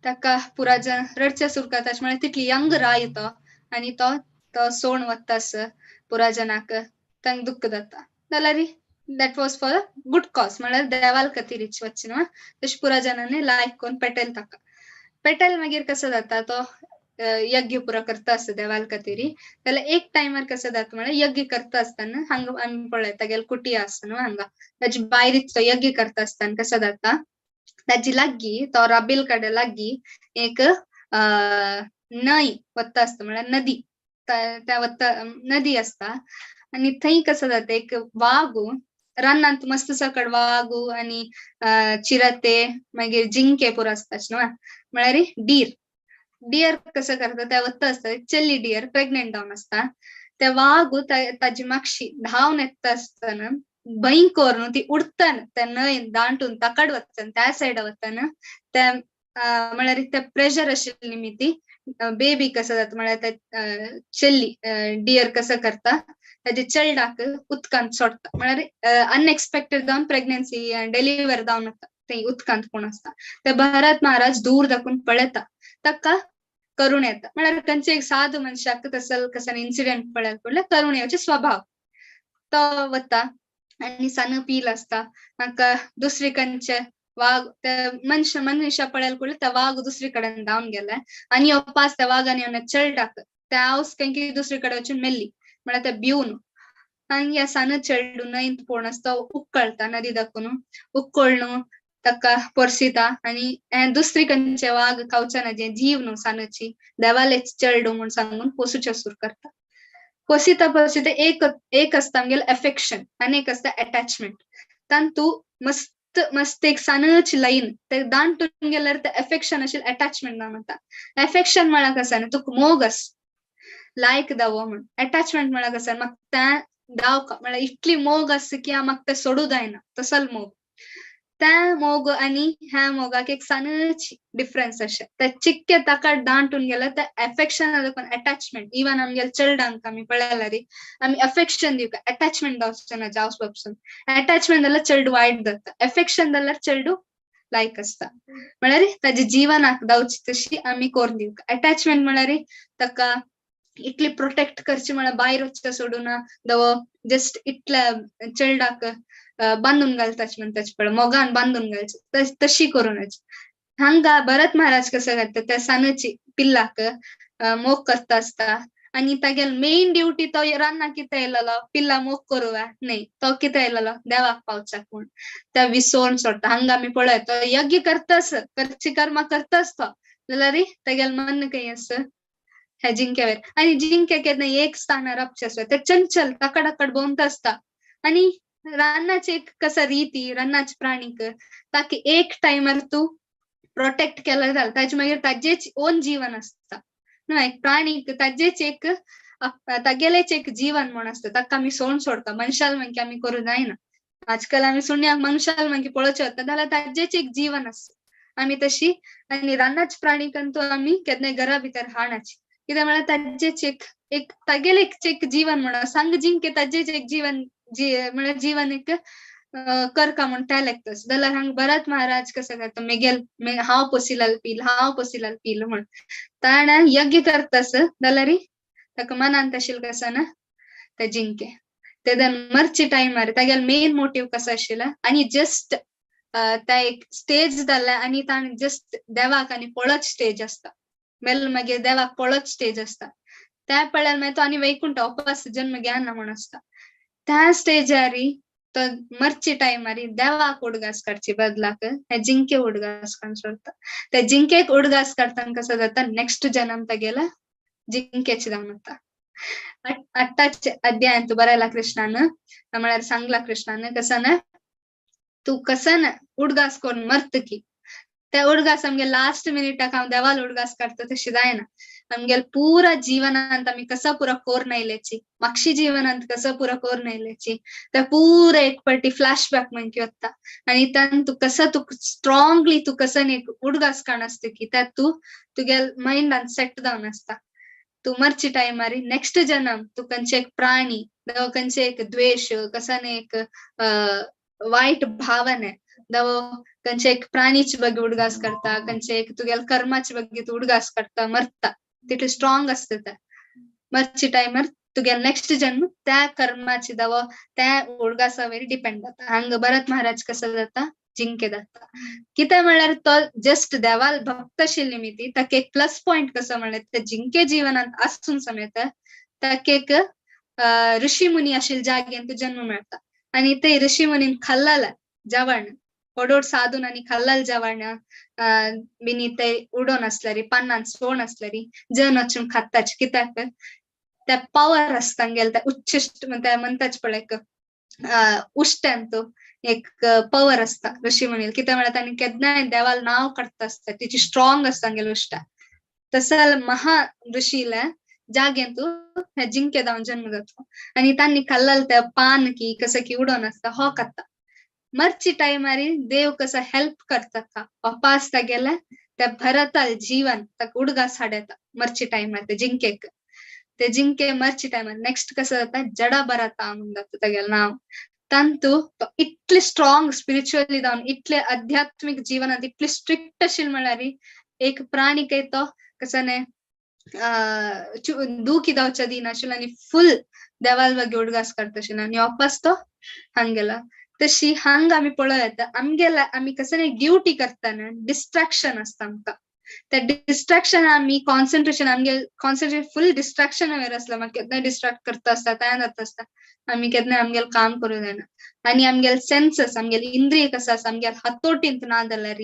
ताका पुरा जन रडचे सुरू करता, म्हळ्यार तितली यंग राय तो, आनी तो तो सोण वता पुरा जनाक तांकां दुख्ख जाता. जाल्यार that was for a good cause, म्हळ्यार देवाल खातीर वचचें न्हू. तशें पुरा जनांनी लायक करून पेटेल ताका. पेटेल मागीर कसो जाता, तो यज्ञ पुरो करता आसता देवाल खातीर. जाल्यार एक टायमार कसो जाता म्हळ्यार यज्ञ करता आसतना हांगा आमी पळयता तागेले कुटी आसता न्हू हांगा, ताजी भायर तो यज्ञ करता आसतना कसो जाता, ताजी लागीं तो राबील कडेन लागीं एक न्हंय वता आसता, म्हळ्यार नदी, त्या वता नदी आसता. आनी थंय कसो जाता, एक वाग रानांत मस्त सकड वाग आनी चिरते मागीर जिंके पुरो आसता न्हू, म्हळ्यार डीर. डियर कसो करता, त्या वता आसता चली डियर प्रेग्नेंट जावन आसता. त्या वाग ताजी मागशी धांवन येता आसतना भंय करून ती उडटना त्या न्हंय दांटून ताकड वचन त्या सायडा वतना त्या म्हळ्यार ते प्रेशर आशिल्ले निमित्ती बेबी कसो जाता, म्हळ्यार ते चली डियर कसो करता ताजे चेडवाक उदकांत सोडटा, म्हळ्यार अनएक्सपेक्टेड जावन प्रेग्नन्सी डिलिव्हर जावन वता थंय उदकांत कोण आसता. ते भरत महाराज दूर दाखून पळयता, ताका करुण येता. म्हळ्यार खंयचे एक साधू मनशाक तसल कसो इन्सिडेंट पळयत पडल्यार करुण येवचे स्वभाव. तो वता आनी सान पील आसता, म्हाका दुसरी खंयचे वाग ते मनशा मनुष्या पळयला पडल्यार त्या वाग दुसरी कडेन धांवन गेले आनी हो पास त्या वागान येवन चेडवाक त्या हावस खंय दुसरी कडेन वचून मेल्ली, म्हळ्यार ते भिवन. आनी ह्या सान चेडूं न्हंयंत पळोवन आसता, तो उकळटा नदी दाखोवन, उकळून ताका पोरसिता आनी दुसरी खंयचे वाग खावचे ना, जे जीव न्हू सानची देवालेच चेडूं म्हूण सांगून पोसूचें सुरू करता. पोसिता पोसिता एक एक आसता आमगेलें एफेक्शन आनी एक आसता एटॅचमेंट. तातूंत मस्त मस्त एक सानची लायन ते दांटून गेल्यार ते एफेक्शन आशिल्लें एटॅचमेंट ना म्हणटा. एफेक्शन म्हळ्यार कसो न्हू, तुका मोग आस लायक दावो म्हूण. एटॅचमेंट म्हळ्यार कसो म्हाका तें दावका, म्हळ्यार इतली मोग आसा की म्हाका तें सोडूं जायना, तसल मोग. त्या मोग आनी ह्या मोगाक एक सानची डिफरन्स अशें. ते चिक्के ताका दांटून गेल्यार ते एफेक्शन पण एटॅचमेंट. इवन आमगेले चेडवांक आमी पळयल्यार आमी एफेक्शन दिवका, एटॅचमेंट जावचें ना जावच बाबसून. एटॅचमेंट जाल्यार चेडूं वायट जाता, एफेक्शन जाल्यार चेडूं लायक आसता. म्हळ्यार ताजे जिवनाक जावची तशी आमी करून दिवका. एटॅचमेंट म्हळ्यार ताका इतली प्रोटेक्ट करची, म्हळ्यार भायर वचचें सोडूना, दवो जस्ट इतल्या चेडवाक बांदून घालताच म्हणटाच पळय, मोगान बांदून घालचे तशी करूनच. हांगा भरत महाराज कसो करता, त्या सानची पिल्लाक मोग करता आसता आनी तागेल मेन ड्युटी तो रान्ना कितें येयलेलो पिल्ला मोग करूया न्हय, तो कितें येयलेलो देवाक पावचाक म्हूण त्या विसोवन सोडटा. हांगा आमी पळय तो यज्ञ करतास, करची कर्मां करतास तो, जाल्यार तागेल मन खंय आसा ह्या जिंक्यावेर. आनी जिंक्या केन्ना एक स्थानार रावचें आसता, ते चंचल ताकडाकड भोंवता आसता. आनी रानाची एक कसा रीती, रानाचे प्राणीक ताका एक टायमार तूं प्रोटेक्ट केल्यार जालें, ताजे मागीर ताजेच ओन जीवन आसता. न्हू एक प्राणी ताजेच एक तागेलेच एक जीवन म्हण आसता, ताका आमी सोण सोडता. मनशाल म्हणकी आमी करूं जायना. आजकाल आमी सुण्याक मनशाल म्हणकी पळोवचे वता जाल्यार ताजेच एक जीवन आसता. आमी तशी आनी रानाच प्राणीक आमी केन्नाय घरा भितर हाणाची, कित्याक म्हळ्यार ताजेच एक एक तागेले एक जीवन म्हण सांग जिंके ताजेच एक जीवन म्हळ्यार जीवन एक करका म्हण त्या लागता. जाल्यार हांग भरत महाराज कसो करता, मेगेल हांव पोसिलाल पील, हांव पोसिलाल पील म्हण ताणें यज्ञ करतास जाल्यार ताका मनांत आशिल्लें कसो ना ते जिंके. तेदन मरचे टायमार तागेलो मेन मोटीव कसो आशिल्लो आनी जस्ट त्या एक स्टेज जाल्या आनी ताणें जस्ट देवाक आनी पळत स्टेज आसता, मेल मागीर देवाक पळत स्टेज आसता. त्या पळ्यार मागीर तो आनी वैकुंठ वापस जन्म घेना म्हण आसता. त्या स्टेजार तो मरचे टायमार देवाक उडगास काडचे बदलाक हे जिंके उडगास काडून सोडता. त्या जिंकेक उडगास काडटा कसो जाता, नेक्स्ट जन्म तागेला जिंकेच जावन वता. आतांच अध्यायान तूं बरयला कृष्णान, म्हळ्यार सांगला कृष्णान कसं ना तूं कसं ना उडगास करून मरत की त्या उडगास आमगे लास्ट मिनिटाक हांव देवाल उडगास काडटा तशें जायना. आमगेले पुरा जीवनांत आमी कसो पुरा कोर नायल्याची, मागशी जीवनांत कसो पुरा कोर नायल्याची त्या पुरा एक पाटी फ्लॅशबॅक म्हणकी वता आनी तान तूं कसो तूं स्ट्रॉंगली तूं कसो एक उडगास काड आसता की त्या तूं तुगेल मायंडान सेट जावन आसता. तूं मरचे टायमार नेक्स्ट जन्म तूं खंयचे एक प्राणी खंयचे एक द्वेश कसन एक वायट भावने दवो खंयचे एक प्राणीचे ಬಗ್ಗೆ उडगास करता, खंयचे एक तुगेल कर्माचे ಬಗ್ಗೆ तूं उडगास करता, मरता तितले स्ट्रॉंग आसता. ते मरचे टायमार तुगेल नेक्स्ट जन्म त्या कर्माचे दवो त्या उडगासा वयर डिपेंड जाता. हांगा भरत महाराज कसो जाता, जिंके जाता. कितें म्हळ्यार तो जस्ट देवाल भक्त आशिल्ली निमित्ती ताका एक प्लस पॉयंट कसो म्हळ्यार ते जिंके जीवनांत आसून समेत ताका एक ऋषी मुनी आशिल्ले जाग्यान तो जन्म मेळटा. आनी ते ऋषी मुनीन खाल्लाला जेवण होडोड साधून आनी खाल्लाल जेवण बिनी ते उडोवन आसल्यारी पानान सोण आसल्यारी जन वचून खाताच, कित्याक त्या पावर आसता गेले त्या उच्चिश्ट म्हणटाच पळय एक उश्ट्यान तो एक पवर आसता ऋषी मुनील. कित्याक म्हळ्यार तांणी केन्नाय देवाल नांव काडटा आसता, तिची स्ट्रॉंग आसता गेले उश्टा. तसो महा ऋषीला जाग्यान तूं हे जिंके जावन जन्म जाता आनी तांणी खाल्लाल त्या पान की कसं की उडोवन आसता हो खाता. मरचे टायमार देव कसो हेल्प करता का वापास तागेले त्या भरताल जीवन ताका उडगास हाडयता मरचे टायमार ते जिंकेक. ते जिंके मरचे टायमार नेक्स्ट कसो जाता, जडा भरता म्हणून जाता तागेलें नांव. तांतू तो इतले स्ट्रॉंग स्पिरिच्युअली जावन इतले आध्यात्मीक जीवनांत इतले स्ट्रिक्ट आशिल्ले म्हळ्यार एक प्राणी काय तो कसो न्ही दुखी जावच्या दिनाशिल्लो आनी फूल देवाल ಬಗ್ಗೆ उडगास काडटा आशिल्लो आनी वापस तो हांगेला. तशी हांग आमी पळोवं येता आमगेला आमी कसं न्ही ड्युटी करतना डिस्ट्रॅक्शन आसता आमकां. त्या डिस्ट्रॅक्शन आमी कॉन्सन्ट्रेशन आमगे कॉन्सन्ट्रेशन फूल डिस्ट्रॅक्शन वयर आसला, मागीर केन्ना डिस्ट्रॅक्ट करता आसता, तयार जाता आसता, आमी केन्ना आमगेलें काम करूं जायना. आनी आमगेले सेन्सस आमगेले इंद्रिय कसो आसा आमगेले हातोटींत ना जाल्यार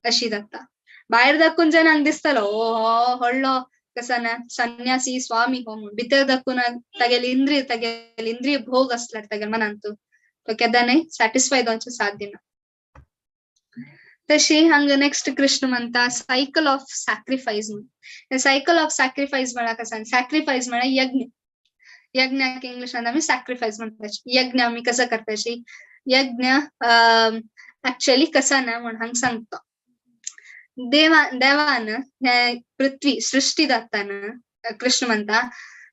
अशी जाता. भायर दाखोवन जेन्ना दिसतालो ओ हो व्हडलो कसो ना संन्यासी स्वामी हो म्हूण, भितर दाखोवन तागेले इंद्रिय तागेले इंद्रिय भोग आसल्यार तागेले मनांत तो केन्नाय सॅटिस्फाय जावचें साध्य ना. तशी हांगा नेक्स्ट कृष्ण म्हणटा सायकल ऑफ सॅक्रिफायस म्हूण. सायकल ऑफ सॅक्रिफायस म्हळ्यार कसो, सॅक्रिफायस म्हळ्यार यज्ञ. यज्ञाक इंग्लिशांत आमी सॅक्रिफायस म्हणटा. यज्ञ आमी कसो करताची, यज्ञ एक्चुअली कसो ना म्हूण हांगा सांगता. देवान हे पृथ्वी सृष्टी जाताना कृष्ण म्हणटा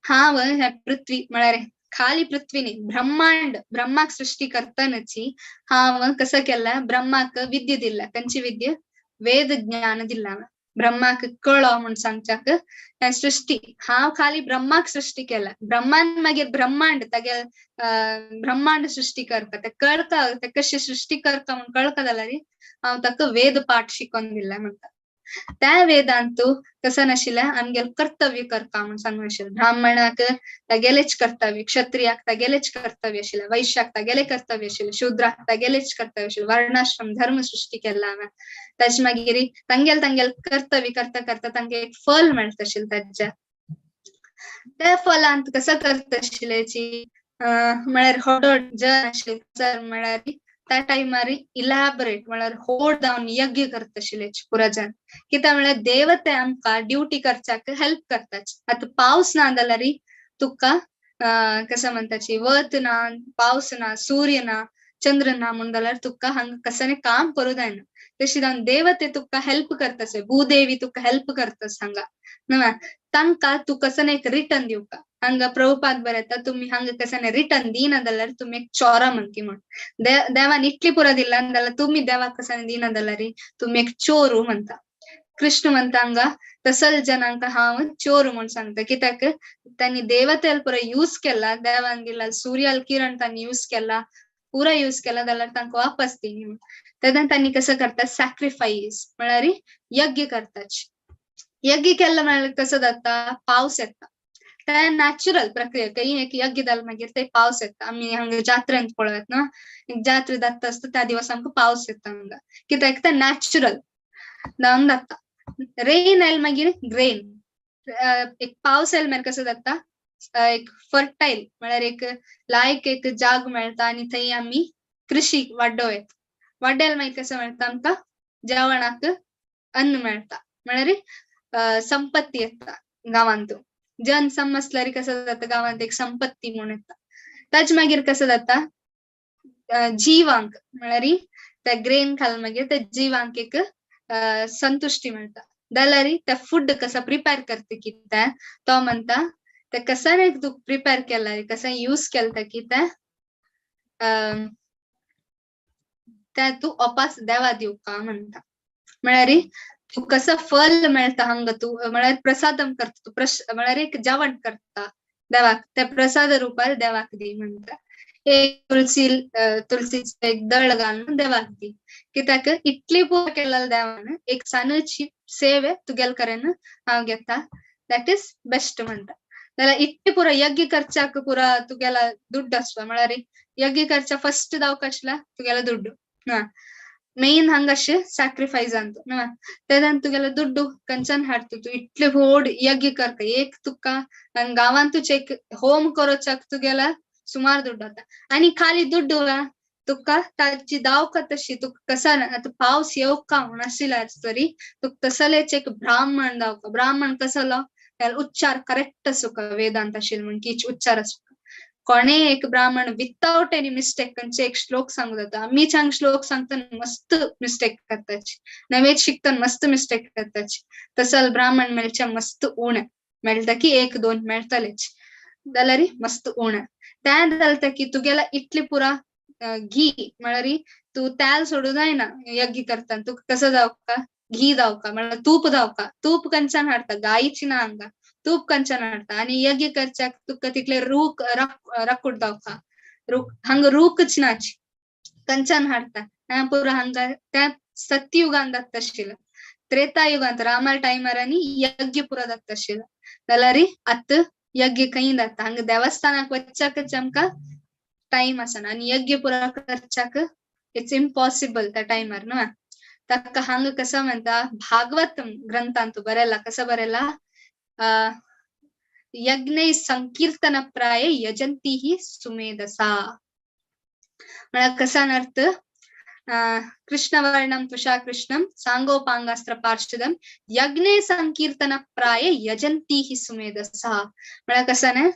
हांव हे पृथ्वी म्हळ्यार खाली पृथ्वी न्ही ब्रह्मांड ब्रह्माक सृष्टी करतनाची हांव कसं केला, ब्रह्माक विद्या दिल्या. खंयची विद्या, वेद ज्ञान दिला. ब्रह्माक कळो म्हूण सांगच्याक सृष्टी हांव खाली ब्रह्माक सृष्टी केला. ब्रह्मान मागीर ब्रह्मांड तागेल ब्रह्मांड सृष्टी करता ते कळका ते कशी सृष्टी करता म्हूण कळका जाल्यार हांव ताका वेद पाठ शिकोवन दिला म्हणटा. त्या वेदांतू कसं नाशिल्लें आमगेलें कर्तव्य करता म्हूण सांगून आशिल्लें. ब्राह्मणाक तागेलेच कर्तव्य, क्षत्रियाक तागेलेच कर्तव्य आशिल्लें, वैश्याक तागेले कर्तव्य आशिल्लें, शूद्राक तागेलेच कर्तव्य आशिल्लें. वर्णाश्रम धर्म सृष्टी केला हांवें. ताचे मागीर तांगेल तांगेल कर्तव्य करता करता तांगे एक फल मेळटा आशिल्लें. ताच्या त्या फलांत कसं करता आशिल्ल्याची म्हळ्यार होडो जन आशिल्ले म्हळ्यार त्या टायमार इलॅबोरेट म्हळ्यार होड जावन यज्ञ करताशिल्ले पुराजान. कित्याक म्हळ्यार देवते आमकां ड्युटी करच्याक हेल्प करताच. आतां पावस ना जाल्यार तुका कसं म्हणताची वत ना, पावस ना, सूर्य ना, चंद्र ना म्हूण जाल्यार तुका हांगा कसाने काम करूं जायना. तशी जावन देवते तुका हेल्प करतास, भूदेवी तुका हेल्प करतास हांगा न्हय. तांकां तूं कसने एक रिटर्न दिवका. हांगा प्रभुपाद बरयता तुमी हांगा कसाने रिटर्न दिना जाल्यार तुमी एक चोरा म्हणकी म्हण. देवान इतली पुरा दिला जाल्यार तुमी देवाक कसाने दिना जाल्यार तुमी एक चोरू म्हणता. कृष्ण म्हणता हांगा तसल जनांक हांव चोर म्हूण सांगता. कित्याक तांणी देवतेल पुरा यूज केला, देवान दिला सूर्याल किरण तांणी यूज केला, पुरा यूज केला जाल्यार तांकां वापस दिनी म्हूण. तेन्ना तांणी कसं करता सॅक्रिफायस म्हळ्यार यज्ञ करताच. यज्ञ केल्लो म्हळ्यार कसं जाता पावस येता. ते नॅचरल प्रक्रिया. काही एक यज्ञ जालें मागीर ते पावस येता. आमी हांगा जात्रेंत पळयत न्हू, जात्रा जाता आसता त्या दिवस आमकां पावस येता हांगा. कित्याक ते नॅचरल जावन जाता. रेन आयले मागीर ग्रेन, एक पावस आयले मागीर कसं जाता एक फर्टायल म्हळ्यार एक लायक एक जाग मेळटा आनी थंय आमी कृषी वाडोवं येता. वाडयले मागीर कसं मेळटा आमकां जेवणाक अन्न मेळटा, म्हळ्यार संपत्ती येता गांवांत. जन समजल्यार कसं जाता गांवांत एक संपत्ती म्हूण येता. ताजे मागीर कसं जाता जिवांक म्हळ्यार त्या ग्रेन खाल मागीर त्या जिवांक एक संतुष्टी मेळटा. जाल्यार त्या फूड कसं प्रिपेर करता कितें तो म्हणटा ते कसाने तूं प्रिपेर केला कसा यूज केलता कितें ते तूं अपास देवा दिवका म्हणटा. म्हळ्यार तूं कसं फल मेळटा हांगा तूं म्हळ्यार प्रसादम करता तूं, म्हळ्यार एक जेवण करता देवाक, त्या प्रसाद रुपार देवाक दी म्हणटा. एक तुळसी तुळसीचें एक दळ घालून देवाक दी. कित्याक इतली पुजा केल्या देवान एक सानची सेवे तुगेल करेन हांव घेता, that is best म्हणटा. जाल्यार इतली पुरा यज्ञ करच्याक पुरा तुगेला दुड्ड आसता. म्हळ्यार यज्ञ करच्या फर्स्ट दावक आसला तुगेला दुड्डू ना मेन हांगा अशें सॅक्रिफायस अंत न्हय. तेन्ना तुगेलो दुड्डू खंयच्यान हाडटा तूं इतले व्हड यज्ञ करता. एक तुका गांवांतूच एक होम करोच्याक तुगेला सुमार दुड्डू जाता. आनी खाली दुड्डू तुका ताची दावका तशी तुका कसा आतां पावस येवका म्हूण आशिल्ल्यार तरी तुका तसलेच एक ब्राह्मण दावका. ब्राह्मण कसलो उच्चार करेक्ट आसूका वेदांत आशिल्लो म्हण की उच्चार आसूका. कोणे एक ब्राह्मण विथआउट एनी मिस्टेक खंयचे एक श्लोक सांगू जाता. आमी हांगा श्लोक सांगता मस्त मिस्टेक करताची, नवेच शिकता मस्त मिस्टेक करताची. तसल ब्राह्मण मेळचे मस्त उणें मेळटा की एक दोन मेळटलेच जाल्यार मस्त उणें. तें जाता की तुगेला इतली पुरा घी म्हळ्यार तूं तेल सोडूं जायना यज्ञ करता. तुका कसो जावका घी जावका म्हळ्यार तूप जावका. तूप खंयच्यान हाडटा गायची ना हांगा, तूप खंयच्यान हाडटा. आनी यज्ञ करच्याक तुका तितले रूख राकूट जावका, रूख हांगा रूखच नाच खंयच्यान हाडटा. पुरा हांगा त्या सत्ययुगान जाता आशिल्लें, त्रेता युगांत रामा टायमार आनी यज्ञ पुरा जाता आशिल्लें. जाल्यार आतां यज्ञ खंय जाता हांगा देवस्थानाक वचच्याकच आमकां टायम आसना आनी यज्ञ पुरा करच्याक it's impossible त्या टायमार न्हय. ताका हांगा कसं म्हणटा भागवत ग्रंथांत बरयला कसं बरयला यज्ञ संकीर्तन प्राय यजंती ही सुमेधसा. म्हळ्यार कसान अर्थ कृष्णवर्णम तुषा कृष्णम सांगोपांगास्त्र पार्षदम यज्ञ संकीर्तन प्राय यजंती ही सुमेधसा. म्हळ्यार कसं न्हय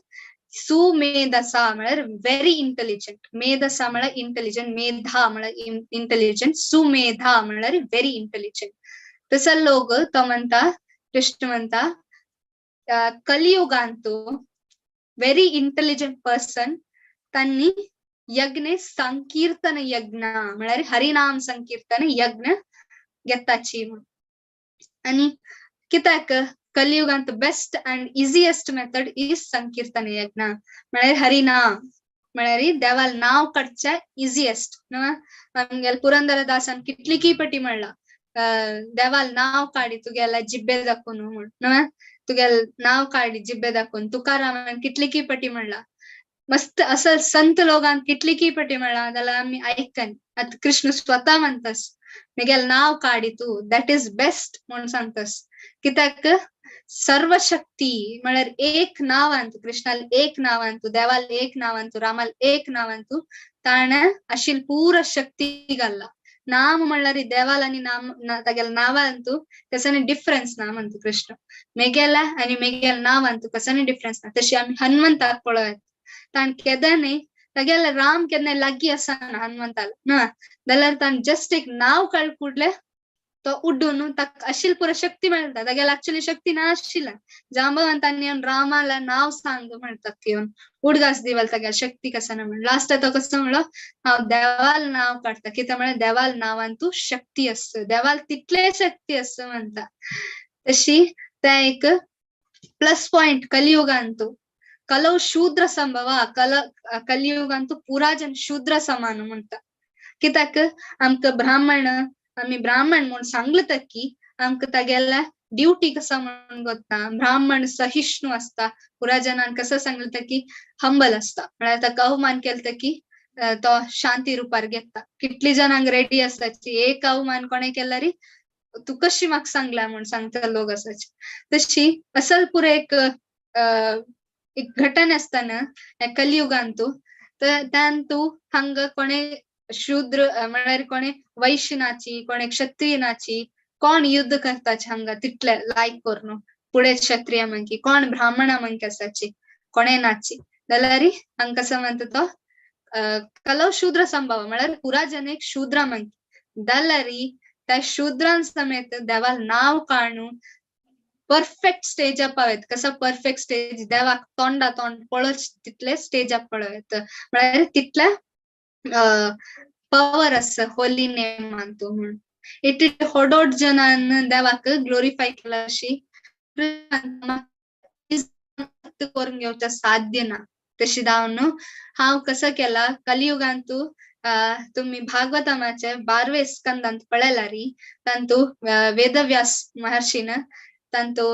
सुमेधसा म्हळ्यार व्हेरी इंटेलिजंट. मेधसा म्हळ्यार इंटेलिजंट, मेधा म्हळ्यार इंटेलिजंट, सुमेधा म्हळ्यार व्हेरी इंटेलिजंट. तसो लोक तो म्हणटा कृष्ण म्हणटा कलियुगांतू व्हेरी इंटेलिजंट पर्सन तांणी यज्ञ संकीर्तन यज्ञ म्हळ्यार हरिनाम संकीर्तन यज्ञ घेताची. आनी कित्याक कलियुगांत best and easiest method is sankirtan yajna म्हळ्यार हरिनाम म्हळ्यार देवाल नांव काडचें इजिएस्ट न्हय. आमगेल्या पुरंदरदासान कितली पटी म्हणला देवाल नांव काडी तुगेल्या जिब्बे दाखोवन म्हूण न्हय. तुगेल नांव काडी जिब्बे दाखोवन. तुकारामान कितली पटी म्हणला मस्त असल संत लोकांक कितली पटी म्हणला जाल्यार आमी आयकन. आतां कृष्ण स्वता म्हणतास मेगेल नांव काडी तूं, that is best म्हूण सांगतास. कित्याक सर्वशक्ती म्हळ्यार एक नांवांतू, कृष्णाल एक नांवांतू, देवाल एक नांवांतू, रामाल एक नांवांतू ताणें अशील पूरा शक्ती घाल्ला. नाम म्हणल्यार देवाल आनी नाम तागेल्या नांवांतू कसो डिफरन्स ना म्हणतो कृष्ण. मेगेला आनी मेगेल्या नांवांतू कसो डिफरन्स ना. तशी आमी हनुमंताक पळोवया, ताण केदने तागेल्या राम केन्ना लागीं आसना हनुमंताल ना, जाल्यार ताण जस्ट एक नांव काड कुडले तो उड्डून ताका अशील पुरा शक्ती मेळटा. तागेल्या एक्चुअली शक्ती ना आशिल्ला. जांबवंतांनी येवन रामाला नांव सांग म्हणटा येवन उडगास दिवल तागेल्या शक्ती कसा ना म्हण. लास्ट तो कसो म्हणलो, हांव देवाल नांव काडटा, कितें म्हळ्यार देवाल नांवान तूं शक्ती आसता, देवाल तितले शक्ती आसता म्हणटा. तशी तें एक प्लस पॉइंट कलियुगांतू. कलौ शूद्र संभवा, कल कलियुगांतू पुरा जन शूद्र समान म्हणटा. कित्याक आमकां ब्राह्मण, आमी ब्राह्मण म्हूण सांगले की आमकां तागेल्या ड्युटी कसा म्हणून गोत्ता. ब्राह्मण सहिष्णु आसता, पुरा जनान कसं सांगले की हंबल आसता, म्हळ्यार ताका अवमान केले की तो शांती रुपार घेता. कितली जणांक रेडी आसाची, एक अवमान कोणे केल्यार तूं कशी म्हाका सांगला म्हूण सांगता लोक आसाचे. तशी असल पुरा एक एक घटन आसतना कलियुगांतू, तर तांतू हांगा कोणे शूद्र म्हळ्यार कोणे वैश्य नाची, कोणे क्षत्रिय नाची, कोण युद्ध करताचे हांगा तितले लायक करून पुढे क्षत्रिय मंकी, कोण ब्राह्मणा मंकी आसाची, कोणे नाची, जाल्यार हांगा कसं म्हणटा तो कलौ शूद्र संभव म्हळ्यार पुरा जन एक शूद्र मंकी, जाल्यार त्या शूद्रां समेत देवाल नांव काडून परफेक्ट स्टेज पावयत. कसो परफेक्ट स्टेज, देवाक तोंडा तोंड पळोवच तितले स्टेज पळोवयत, म्हळ्यार तितले पवर आसा होली नेमांतू म्हूण. इतले होडोड जनान देवाक ग्लोरिफाय केला अशी करून घेवचें साध्य ना. तशी जावन हांव कसो केला कलियुगांतू, तुमी भागवतमाचे 12वे स्कंदांत पळयल्यार तांतू वेदव्यास महर्षीन तांतू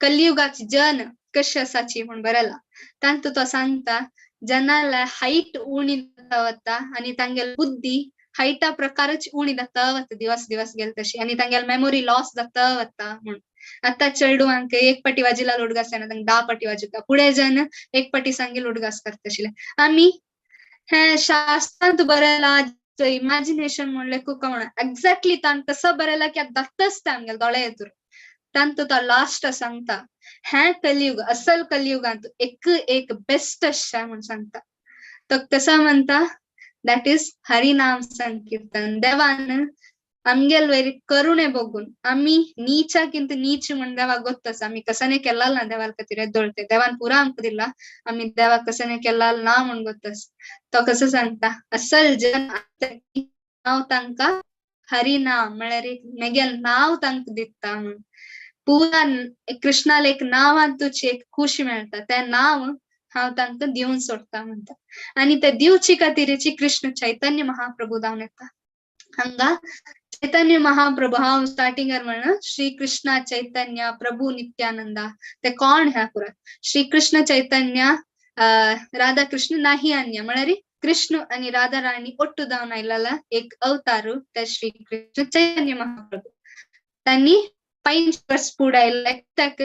कलियुगाची जन कशी आसाची म्हूण बरयला. तांतू तो सांगता जनाला हायट उणी जाता वता आनी तांगेली बुद्धी हायटा प्रकारच उणी जाता वता दिवस दिवस गेले तशी, आनी तांगेली मेमोरी लॉस जाता वता म्हूण. आतां चेडवांक एक पटी वाजिला उडगास येना, तांकां 10 पटी वाजयता, फुडें जन एक पटी सांगील उडगास करता आशिल्ले. आमी हें शास्त्रांत बरयलां, इमॅजिनेशन म्हणलें कुका म्हणा, एक्झॅक्टली ताण कसो बरयला की आतां जाताच तें आमगेल्या दोळे येतूर. तांतू तो लास्ट सांगता हें कलियुग असल कलियुगांत एक एक बेस्ट अशें म्हूण सांगता. तो कसो म्हणटा, that is हरिनाम संकीर्तन. देवान आमगेल वयर करुणे बघून आमी नीचाकिंत नीच म्हूण देवाक गोत्त आसा, आमी कसाने केल्लाल ना देवाल खातीर येदोळते, देवान पुरा आमकां दिला, आमी देवाक कसाने केल्लाल ना म्हूण गोत्त आसा. तो कसो सांगता असल जन हांव तांकां हरिनाम म्हळ्यार एक मेगेल नांव तांकां दिता म्हूण. पुरा कृष्णाल एक नांवांतूच एक खुशी मेळटा, तें नांव हांव तांकां दिवन सोडटा म्हणटा. आनी ते दिवची खातीरची कृष्ण चैतन्य महाप्रभू जावन येता. हांगा चैतन्य महाप्रभू हांव स्टार्टिंगार म्हणा श्री कृष्ण चैतन्य प्रभू नित्यानंदा, ते कोण ह्या पुरा श्री कृष्ण चैतन्य राधा कृष्ण नाही अन्य, म्हळ्यार कृष्ण आनी राधा राणी ಒಟ್ಟು जावन आयलेला एक अवतारू ते श्री कृष्ण चैतन्य महाप्रभू. तांणी 5 वर्स फुडें आयले. कित्याक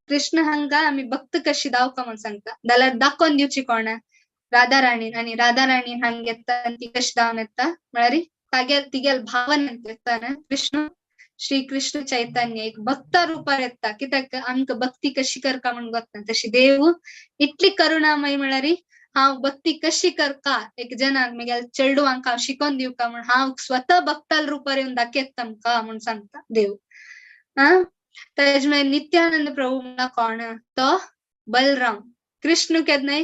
कृष्ण हांगा आमी भक्त कशी दावका म्हूण सांगता, जाल्यार दाखोवन दिवची कोण राधा राणी, आनी राधा राणी हांगा येता आनी ती कशी धांवन येता म्हळ्यार तागेल तिगेल भावना येता कृष्ण श्री कृष्ण चैतन्य एक भक्ता रुपार येता. कित्याक आमकां भक्ती कशी करका म्हूण गोत्ता, तशी देव इतली करुणामय म्हळ्यार हांव भक्ती कशी करका एक जनाक मेगेल्या चेडवांक हांव शिकोवन दिवका म्हूण हांव स्वता भक्ताल रुपार येवन दाखयता तुमकां म्हूण सांगता देव. हा तेज मागीर नित्यानंद प्रभू म्हणल्यार कोण, तो बलराम. कृष्ण केन्नाय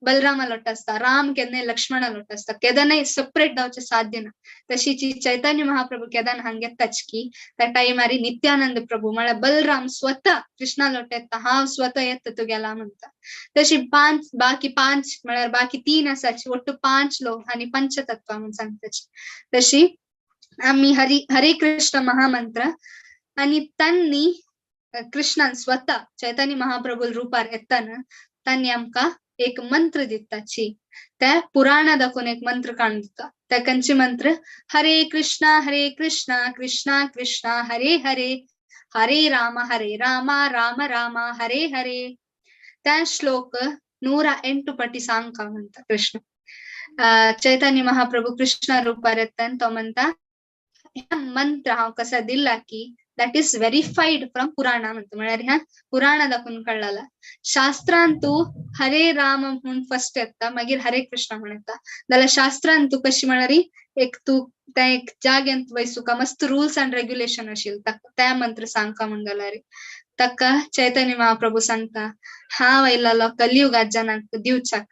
बलरामा लोट आसता, राम केन्नाय लक्ष्मणा लोट आसता, केदनाय सेपरेट जावचें साध्य ना. तशीच चैतन्य महाप्रभू केदन हांगा येताच की त्या टायमार नित्यानंद प्रभू म्हळ्यार बलराम स्वता कृष्णा लोट येता, हांव स्वता येता तुगेला म्हणटा. तशी 5 बाकी 5 म्हळ्यार बाकी 3 आसाची, ಒಟ್ಟು 5 लोक आनी पंचतत्वां म्हूण सांगताची. तशी आमी हरी हरे कृष्ण महामंत्र आनी तांणी कृष्णान स्वता चैतन्य महाप्रभू रुपार येताना तांणी आमकां एक मंत्र दिताची, त्या पुराणा दाखोवन एक मंत्र काडून दिता. त्या खंयचे मंत्र, हरे कृष्णा कृष्णा कृष्णा हरे हरे हरे राम हरे राम राम राम हरे हरे. त्या ಶ್ಲೋಕ 108 ಪಟ್ಟಿ ಸಾಂಕ ಅಂತ ಕೃಷ್ಣ. ಚೈತನ್ಯ ಮಹಾಪ್ರಭು ಕೃಷ್ಣ ರೂಪಾರೆತ್ತನ್ ತೋಮಂತ ಮಂತ್ರ हांव कसा दिला की that is verified from Purana ಅಂತ म्हळ्यार ह्या ಪುರಾಣ दाखोवन कळ्ळाला. शास्त्रांतू हरे राम म्हूण फर्स्ट येता, मागीर हरे कृष्ण म्हण येता. जाल्यार शास्त्रांतू कशी म्हळ्यार एक तूं त्या एक जाग्यांत वयसुका मस्त रुल्स अँड रेग्युलेशन आशिल्ले त्या मंत्र सांगका म्हण जाल्यार ताका चैतन्य महाप्रभू सांगता हांव आयलेलो कलियुगा जनांक दिवचाक.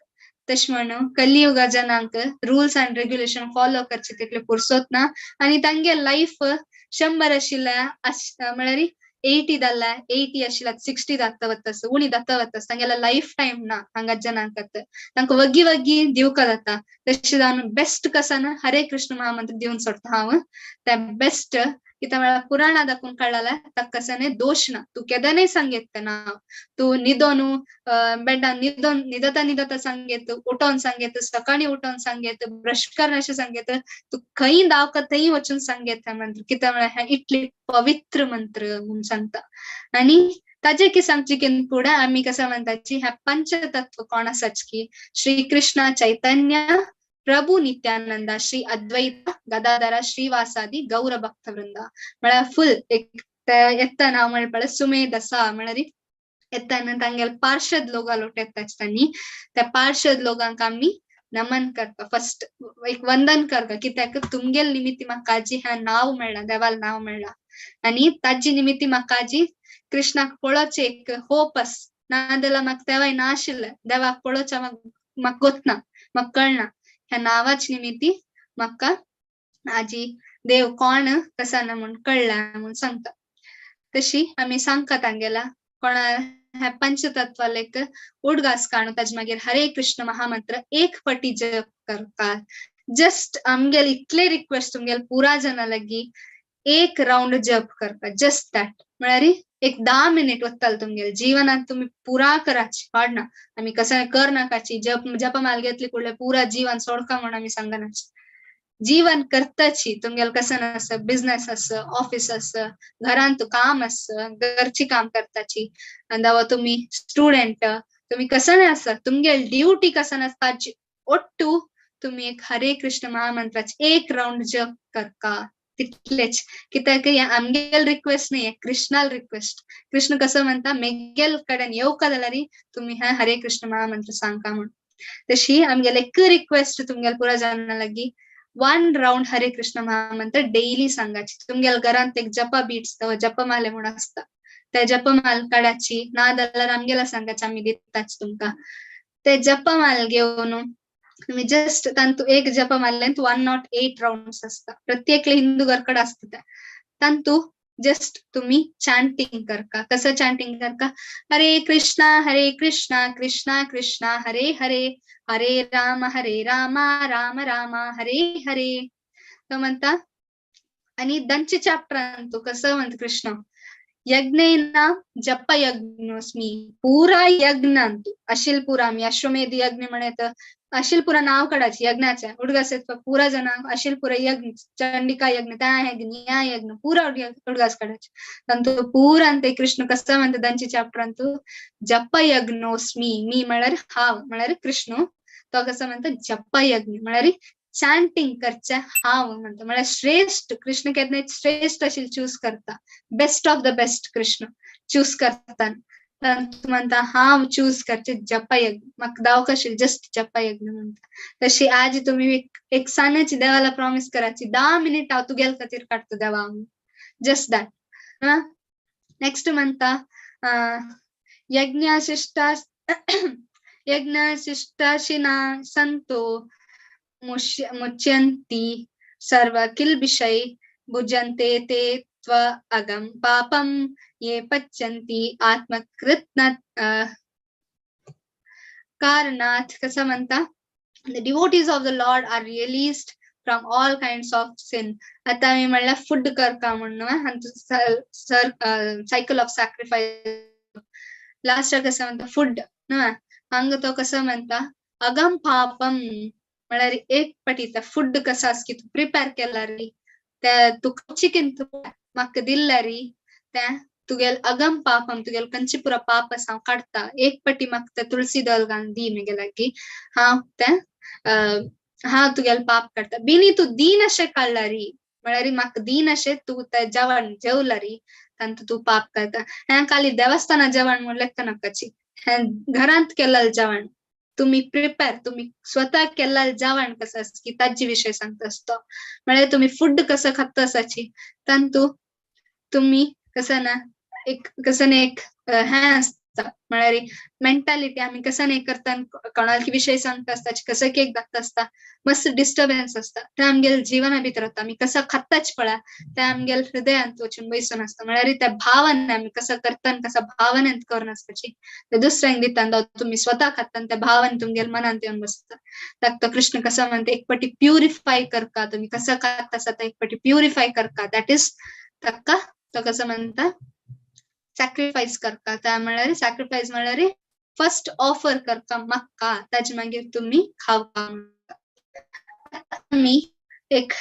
तशें म्हणून कलियुगा जनांक रुल्स अँड रेग्युलेशन फॉलो करचे तितले पुरसोत ना आनी तांगे लायफ 100 आशिल्ल्या म्हळ्यार 80 जाल्या 80 आशिल्ल्या 60 जाता वता उणी जाता वता तांगेल्या लायफ टायम ना हांगा जनांक तांकां वगी वगी दिवका जाता. तशें जावन बेस्ट कसा ना हरे कृष्ण महामंत्र दिवन सोडटा हांव त्या बेस्ट कित्याक म्हळ्यार पुराणा दाखोवन कळ्ळाल्या ताका कसाने दोश ना. तूं केदनाय सांगेत ना, तूं न्हिदोन बेडान न्हिदोन न्हिदता न्हिदता सांगेत, उठोन सांगेत, सकाळीं उठोन सांगेत, ब्रश करनाशें सांगेत, तूं खंय धांवका थंय वचून सांगेत हें मंत्र. कित्याक म्हळ्यार हें इतलें पवित्र मंत्र म्हूण सांगता. आनी ताजे की सांगची की फुडें आमी कसं म्हणटाची ह्या पंचतत्व कोण आसाच की श्री कृष्ण चैतन्य प्रभु नित्यानंद श्री अद्वैत गदाधर श्रीवासादी गौर भक्त वृंद. म्हळ्यार फुल एक येतना म्हणपळ सुमेधसा म्हळ्यार येतना तांगेले पार्षद लोक लोट येताच तांणी त्या पार्षद लोकांक आमी नमन करता, फर्स्ट एक वंदन करता कित्याक तुमगेल निमित्ती म्हाका जी ह्या नांव मेळ्ळां, देवाल नांव मेळ्ळां आनी ताजी निमित्ती म्हाका जी कृष्णाक पळोवचें एक होप आस. नाजाल्यार म्हाका तेवाय ना आशिल्लें देवाक पळोवचें म्हाका गोतना, म्हाका कळना. ह्या नांवाच निमित्ती म्हाका आजी देव कोण कसा ना म्हूण कळ्ळा म्हूण सांगता. तशी आमी सांगता तांगेला कोणा ह्या पंचतत्वालेक उडगास काणू ताजे मागीर हरे कृष्ण महामंत्र एक पटी जप करता. जस्ट आमगेल इतले रिक्वेस्ट तुमगेल पुरा जना लागी एक रावंड जप करता, जस्ट that. म्हळ्यार एक 10 मिनिट वत्ताल तुमगेल जीवनात तुम्ही पुरा कराची वाडना आमी कसं कर नाकाची जप जपमाल घेतली कुडले पुरा जीवन सोडका म्हणून आमी सांगनाची. जीवन करताची तुमगेल कसं आस, बिझनेस आस, ऑफिस आस, घरांत काम आस, घरची काम करताची, अंदावा तुम्ही स्टुडंट, तुम्ही कसं नाही आसा, तुमगेल ड्युटी कसं आसता ताजी ಒಟ್ಟು तुम्ही एक हरे कृष्ण महामंत्राचे एक रावंड जप करका तितलेच. कित्याक हें आमगेल रिक्वेस्ट न्ही, कृष्णाल रिक्वेस्ट. कृष्ण कसं म्हणता मेगेल कडेन येवका जाल्यार तुमी हें हरे कृष्ण महामंत्र सांगका म्हूण. तशी आमगेले एक रिक्वेस्ट तुमगेल पुरा जाणा लागी 1 रावंड हरे कृष्ण महामंत्र डेली सांगाची. तुमगेल घरांत एक जपा बीट्स जपमाले म्हूण आसता त्या जपमाल काडाची, ना जाल्यार आमगेला सांगाची आमी दिताच तुमकां. ते जपमाल घेवन तुम्ही जस्ट तांतू एक जपमालेंत 108 रावंड्स आसता, प्रत्येक हिंदू घरकडे आसता ते. तांतू जस्ट तुम्ही चांटिंग करका. कसं चांटिंग करका? हरे कृष्णा हरे कृष्णा कृष्णा कृष्णा हरे हरे हरे राम हरे राम राम राम हरे हरे. तो म्हणता आणि दंचे चॅप्टर अंतू कसं म्हणत कृष्ण यज्ञेन जप यज्ञोस्मी पुरा यज्ञ अंतू अशील पुरा आमी अश्वमेध यज्ञ म्हणत अशील पुरा नाव काढायची यज्ञाच्या उडगास पुरा जण अशील पुरा यज्ञ चंडिका यज्ञ त्या यज्ञ या यज्ञ पुरा उडगास काढायचे. तांतू पुरा ते कृष्ण कसं म्हणतात त्यांचे चॅप्टर अंतू जप यज्ञोस्मी मी म्हळ्यार हांव म्हळ्यार कृष्ण तो कसं म्हणतात जप यज्ञ म्हळ्यार चांटिंग करचे हांव म्हणतो. म्हळ्यार श्रेष्ठ कृष्ण केन्ना श्रेष्ठ अशील चूज करता, best of the best Krishna choose करता. म्हणता हांव चूज करचे जपयज्ञ म्हाका दाव कशी जस्ट जपयज्ञ म्हणता. तशी आज तुम्ही एक सानाची देवाला प्रॉमिस करायची 10 मिनिट हांव तुगेल खातीर काडटा देवा, जस्ट that. Next म्हणता यज्ञशिष्टा यज्ञशिष्टाशिना संतो मुच्यन्ति सर्व किल्बिषै भुजन्ते ते त्व अगम पापम ये पच्यन्ति आत्मकृत कारणात्. कसं म्हणता the devotees of the Lord are released from all kinds of sin. आता मी म्हणलं फूड करका म्हणून sir cycle of sacrifice last कसं म्हणता फूड हांगा तो कसं म्हणता अगम पापम म्हळ्यार एक पटी फूड कसं आस की तूं प्रिपेर केला रे त्या तूं चिकन म्हाका दिल्ला रे तें तुगेल अगम पापम तुगेल कंचीपुरा पाप आसा हांव काडटा, एक पटी म्हाका तें तुळसी दल घालून दी मेगे लागीं, हांव तें हांव तुगेल पाप काडटा. बिनी तूं दीन अशें काडला री, म्हळ्यार म्हाका दीन अशें तूं तें जेवण जेवला री, तांतू तूं पाप करता. हें खाली देवस्थाना जेवण म्हूण लेखा नाकाची, हें घरांत केल्लें जेवण तुम्ही प्रिपेर, तुम्ही स्वतः केल्लें जेवण कसं आसता की ताजे विशय सांगता आसतो. म्हळ्यार तुम्ही फूड कसं खाता आसाची तांतू तुम्ही कसं ना एक कसं ना एक हें आसता, म्हळ्यार मेंटालिटी आमी कसं नाही करता, कोणाक विशय सांगता आसता कसं केक दाखता आसता, मस्त डिस्टर्बन्स आसता, ते आमगेल जिवना भितर वता. आमी कसं खाताच पळय ते आमगेल हृदयांत वचून बैसून आसता. म्हळ्यार त्या भावना आमी कसं करता कसं भावनेंत करून आसपाची ते दुसऱ्यांक दिता, तुमी स्वतः खाता त्या भावन तुमगेल मनांत येवन बसता. ताका तो कृष्ण कसं म्हणटा एक पटी प्युरिफाय करका, तुमी कसं खाता आसा ते एक पटी प्युरिफाय करका, that is ताका तो कसं म्हणटा सॅक्रिफायस करका. त्या म्हळ्यार सॅक्रिफायस म्हळ्यार फर्स्ट ऑफर करका म्हाका, ताजे मागीर तुमी खावका. आमी एक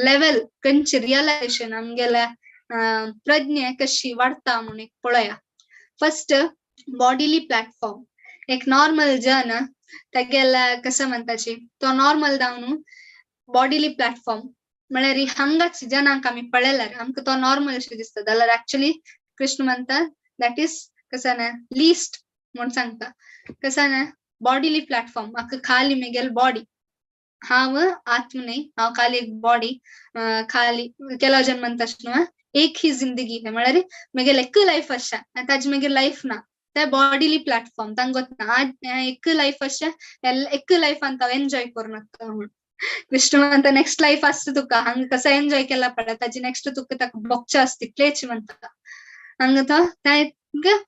लेवल खंयची रियलायझेशन आमगेल्या प्रज्ञे कशी वाडता म्हणून एक पळया. फर्स्ट बॉडीली प्लॅटफॉर्म, एक नॉर्मल जन तेगेल्या कसं म्हणटाची तो नॉर्मल जावन बॉडीली प्लॅटफॉर्म म्हळ्यार हांगाच जनांक आमी पळयल्यार आमकां तो नॉर्मल अशें दिसता, जाल्यार एक्चुअली कृष्ण म्हणता that is कसं ना लिस्ट म्हूण सांगता. कसं ना बॉडीली प्लॅटफॉर्म म्हाका खाली मेगेल बॉडी, हांव आत्म न्हय, हांव खाली एक बॉडी, खाली केलो जन म्हणटा न्हू एक ही जिंदगी है, म्हळ्यार मेगेल एक लायफ आसा आनी ताजे मागीर लायफ ना. ते बॉडीली प्लॅटफॉर्म तांकां ना आज एक लायफ आसा, एक लायफान हांव एन्जॉय करूं नाका म्हूण. कृष्ण म्हणटा नेक्स्ट लायफ आसता तुका, हांगा कसो एन्जॉय केला पळय ताजी नेक्स्ट तुका ताका बोगचें आसता तितलेच म्हणटा. हांगा तो तें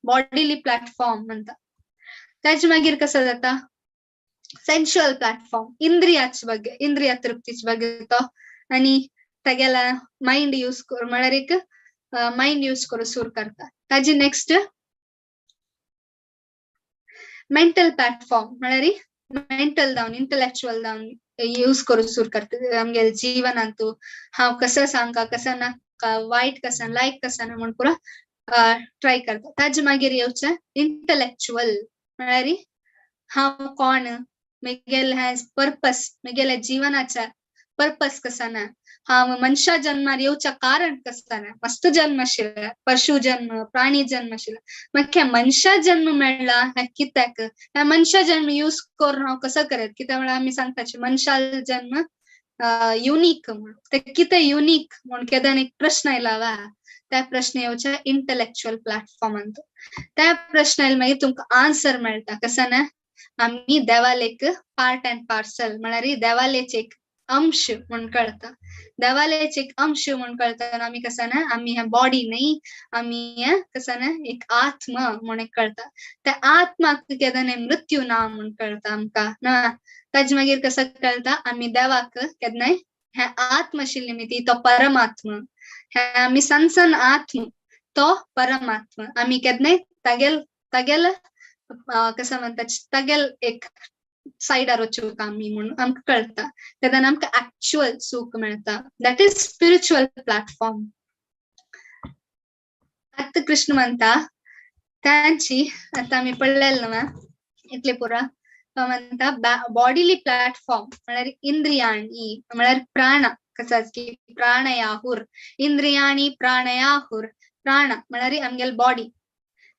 बॉडीली प्लॅटफॉर्म म्हणटा. ताजे मागीर कसं जाता सेन्शुअल प्लॅटफॉर्म, इंद्रियाच ಬಗ್ಗೆ इंद्रिया तृप्तीच ಬಗ್ಗೆ तो आनी तागेला मायंड यूज कर, म्हळ्यार एक मायंड यूज करूं सुरू करता. ताजी नेक्स्ट मेंटल प्लॅटफॉर्म म्हळ्यार मेंटल जावन इंटलेक्चुअल जावन यूज करूं सुरू करता आमगेले जिवनांतू. हांव कसं सांगका कसं नाका, वायट कसं लायक कसं ना म्हूण पुरो ट्राय करता. ताजे मागीर येवचें इंटलेक्चुअल म्हळ्यार हांव कोण, मेगेले हें पर्पस, मेगेल्या जिवनाच्या पर्पस कसं ना, हांव मनशा जन्मार येवच्या कारण कसं ना. मस्त जन्म आशिल्ले, पशु जन्म, प्राणी जन्म आशिल्ले, म्हाका मनशा जन्म मेळ्ळा हें कित्याक, ह्या मनशा जन्म यूज करून हांव कसो करत. कित्याक म्हळ्यार आमी सांगताची मनशा जन्म युनीक म्हूण, ते कितें युनीक म्हूण केन्ना एक प्रश्न आयला वा, त्या प्रश्न येवच्या इंटलेक्चुअल प्लॅटफॉर्मान. त्या प्रश्न आयले मागीर तुमकां आन्सर मेळटा. कसं ना आमी देवालेक पार्ट अँड पार्सल, म्हळ्यार देवालेच एक अंश म्हूण कळटा. देवालेच एक अंश म्हूण कळटा आमी कसं ना आमी ह्या बॉडी न्हय, आमी हें कसं ना एक आत्म म्हूण एक कळटा. त्या आत्माक केन्ना मृत्यू ना म्हूण कळटा आमकां ना. ताजे मागीर कसं कळटा आमी देवाक केन्नाय हें आत्म आशिल्ली निमित्ती तो परमात्म, हें आमी सनसन आत्म तो परमात्म, आमी केन्नाय तागेल तागेल कसं म्हणटा तागेल एक सायडार वचूंक आमी म्हूण आमकां कळटा. तेन्ना आमकां एक्चुअल सूख मेळटा. That is spiritual platform. आतां कृष्ण म्हणटा तांची आतां आमी पळयलें न्हू इतले पुरा. तो म्हणटा बॉडीली प्लॅटफॉर्म म्हळ्यार इंद्रियाणी म्हळ्यार प्राण, कसं की प्राणयाहुर इंद्रियाणी प्राणयाहुर, प्राण म्हळ्यार आमगेल बॉडी,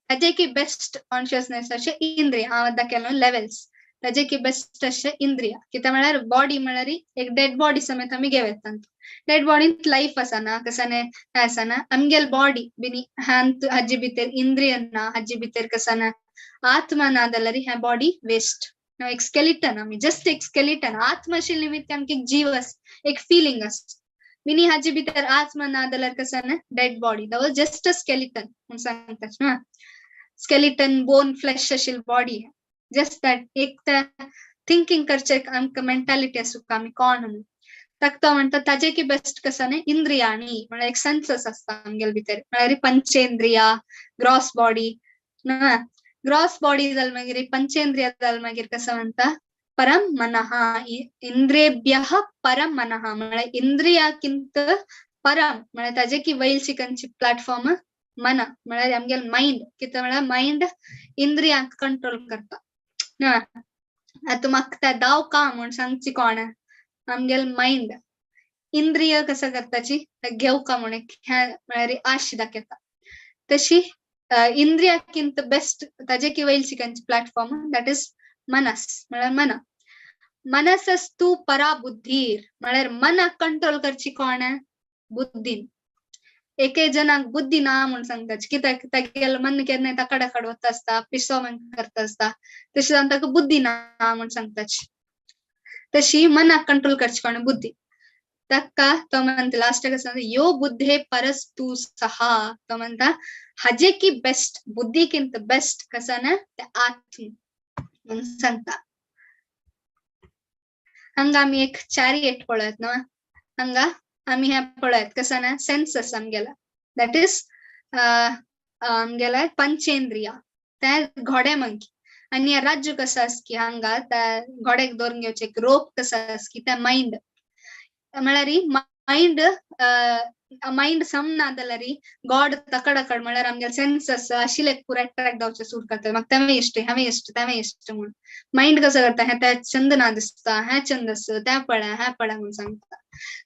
ताजे की बेस्ट कॉन्शियसनेस अशें इंद्रिय, हांव दाखयलें लेवल्स, ताजे की बेस्ट अशें इंद्रिय. कित्याक म्हळ्यार बॉडी म्हळ्यार एक डेड बॉडी समेत आमी घेवं येता. डेड बॉडींत लायफ आसना, कसं हें आसना. आमगेल बॉडी बिनी हांत हाजे भितर इंद्रिय ना, हाजे भितर कसं ना आत्मा ना जाल्यार हें बॉडी वेस्ट, एक स्केलिटन. आमी जस्ट एक स्केलिटन. आत्मा आशिल्ले निमित्त आमकां एक जीव आसा, एक फिलिंग आसा. बिनी हाजे भितर आत्मा ना जाल्यार कसं ना dead body, that was just a skeleton म्हूण सांगता. स्केलिटन बोन फ्लेश आशिल्ली बॉडी, जस्ट that एक त्या थिंकींग करचे आमकां मेंटालिटी आसूं आमी कोण म्हणून. ताका तो म्हणटा ताजे की बेस्ट कसं न्ही इंद्रियाणी म्हळ्यार एक सेन्सस आसता आमगेले भितर, म्हळ्यार पंचेंद्रिया, ग्रॉस बॉडी ना. ग्रॉस बॉडी जाल मागीर पंचेंद्रिया जाल मागीर कसं म्हणटा परम मनः, इंद्रियेभ्यः परम मनः, म्हळ्यार इंद्रियाकिंत परम म्हळ्यार ताजे की वयलची खंयची प्लॅटफॉर्म मन म्हळ्यार आमगेले मायंड. कितें म्हळ्यार मायंड इंद्रियांक कंट्रोल करता. आतां म्हाका तें दावका म्हूण सांगची कोण? आमगेले मायंड. इंद्रिय कसं करताची घेवका म्हूण म्हळ्यार आश दाखयता. तशी इंद्रियाकिंत बेस्ट ताजे की वयलची खंयची प्लॅटफॉर्म that is मनस म्हळ्यार मन. मनसस्तु परा बुद्धीर म्हळ्यार मनाक कंट्रोल करची कोण? बुद्धीन. एके जनाक बुद्धी ना म्हूण सांगता कित्याक तागेलें मन केन्नाय तकडाकड वता आसता, पिसो म्हण करता आसता, तशें जावन ताका बुद्धी ना म्हूण सांगताची. तशी मनाक कंट्रोल करची कोण? बुद्धी. ताका तो म्हणटा लास्टाक सांगता यो बुद्धे परस्तु सहा. तो म्हणटा हाजे की बेस्ट, बुद्धीकिंत बेस्ट कसं ना ते आत्म म्हूण सांगता. हांगा आमी एक चॅरियट पळयत न्हू, हांगा आमी हें पळयत कसं ना सेन्सस आमगेला that is आमगेला पंचेंद्रिया ते घोडे मंकी. आनी हें राज्य कसं आसा की हांगा त्या घोड्याक दवरून घेवचें एक रोप कसं आसा की त्या मायंड म्हळ्यार मायंड मायंड सम ना जाल्यार गॉड तकडकड म्हळ्यार आमगेले सेन्सस आशिल्ले पुरा अट्रॅक्ट जावचें सुरू करता. म्हाका तेंवें इश्ट, हांवें इश्ट, तेंवें इश्ट म्हूण. मायंड कसो करता, हें तें चंद ना दिसता, हें चंद आसा, तें पळय, हें पळय म्हूण सांगता.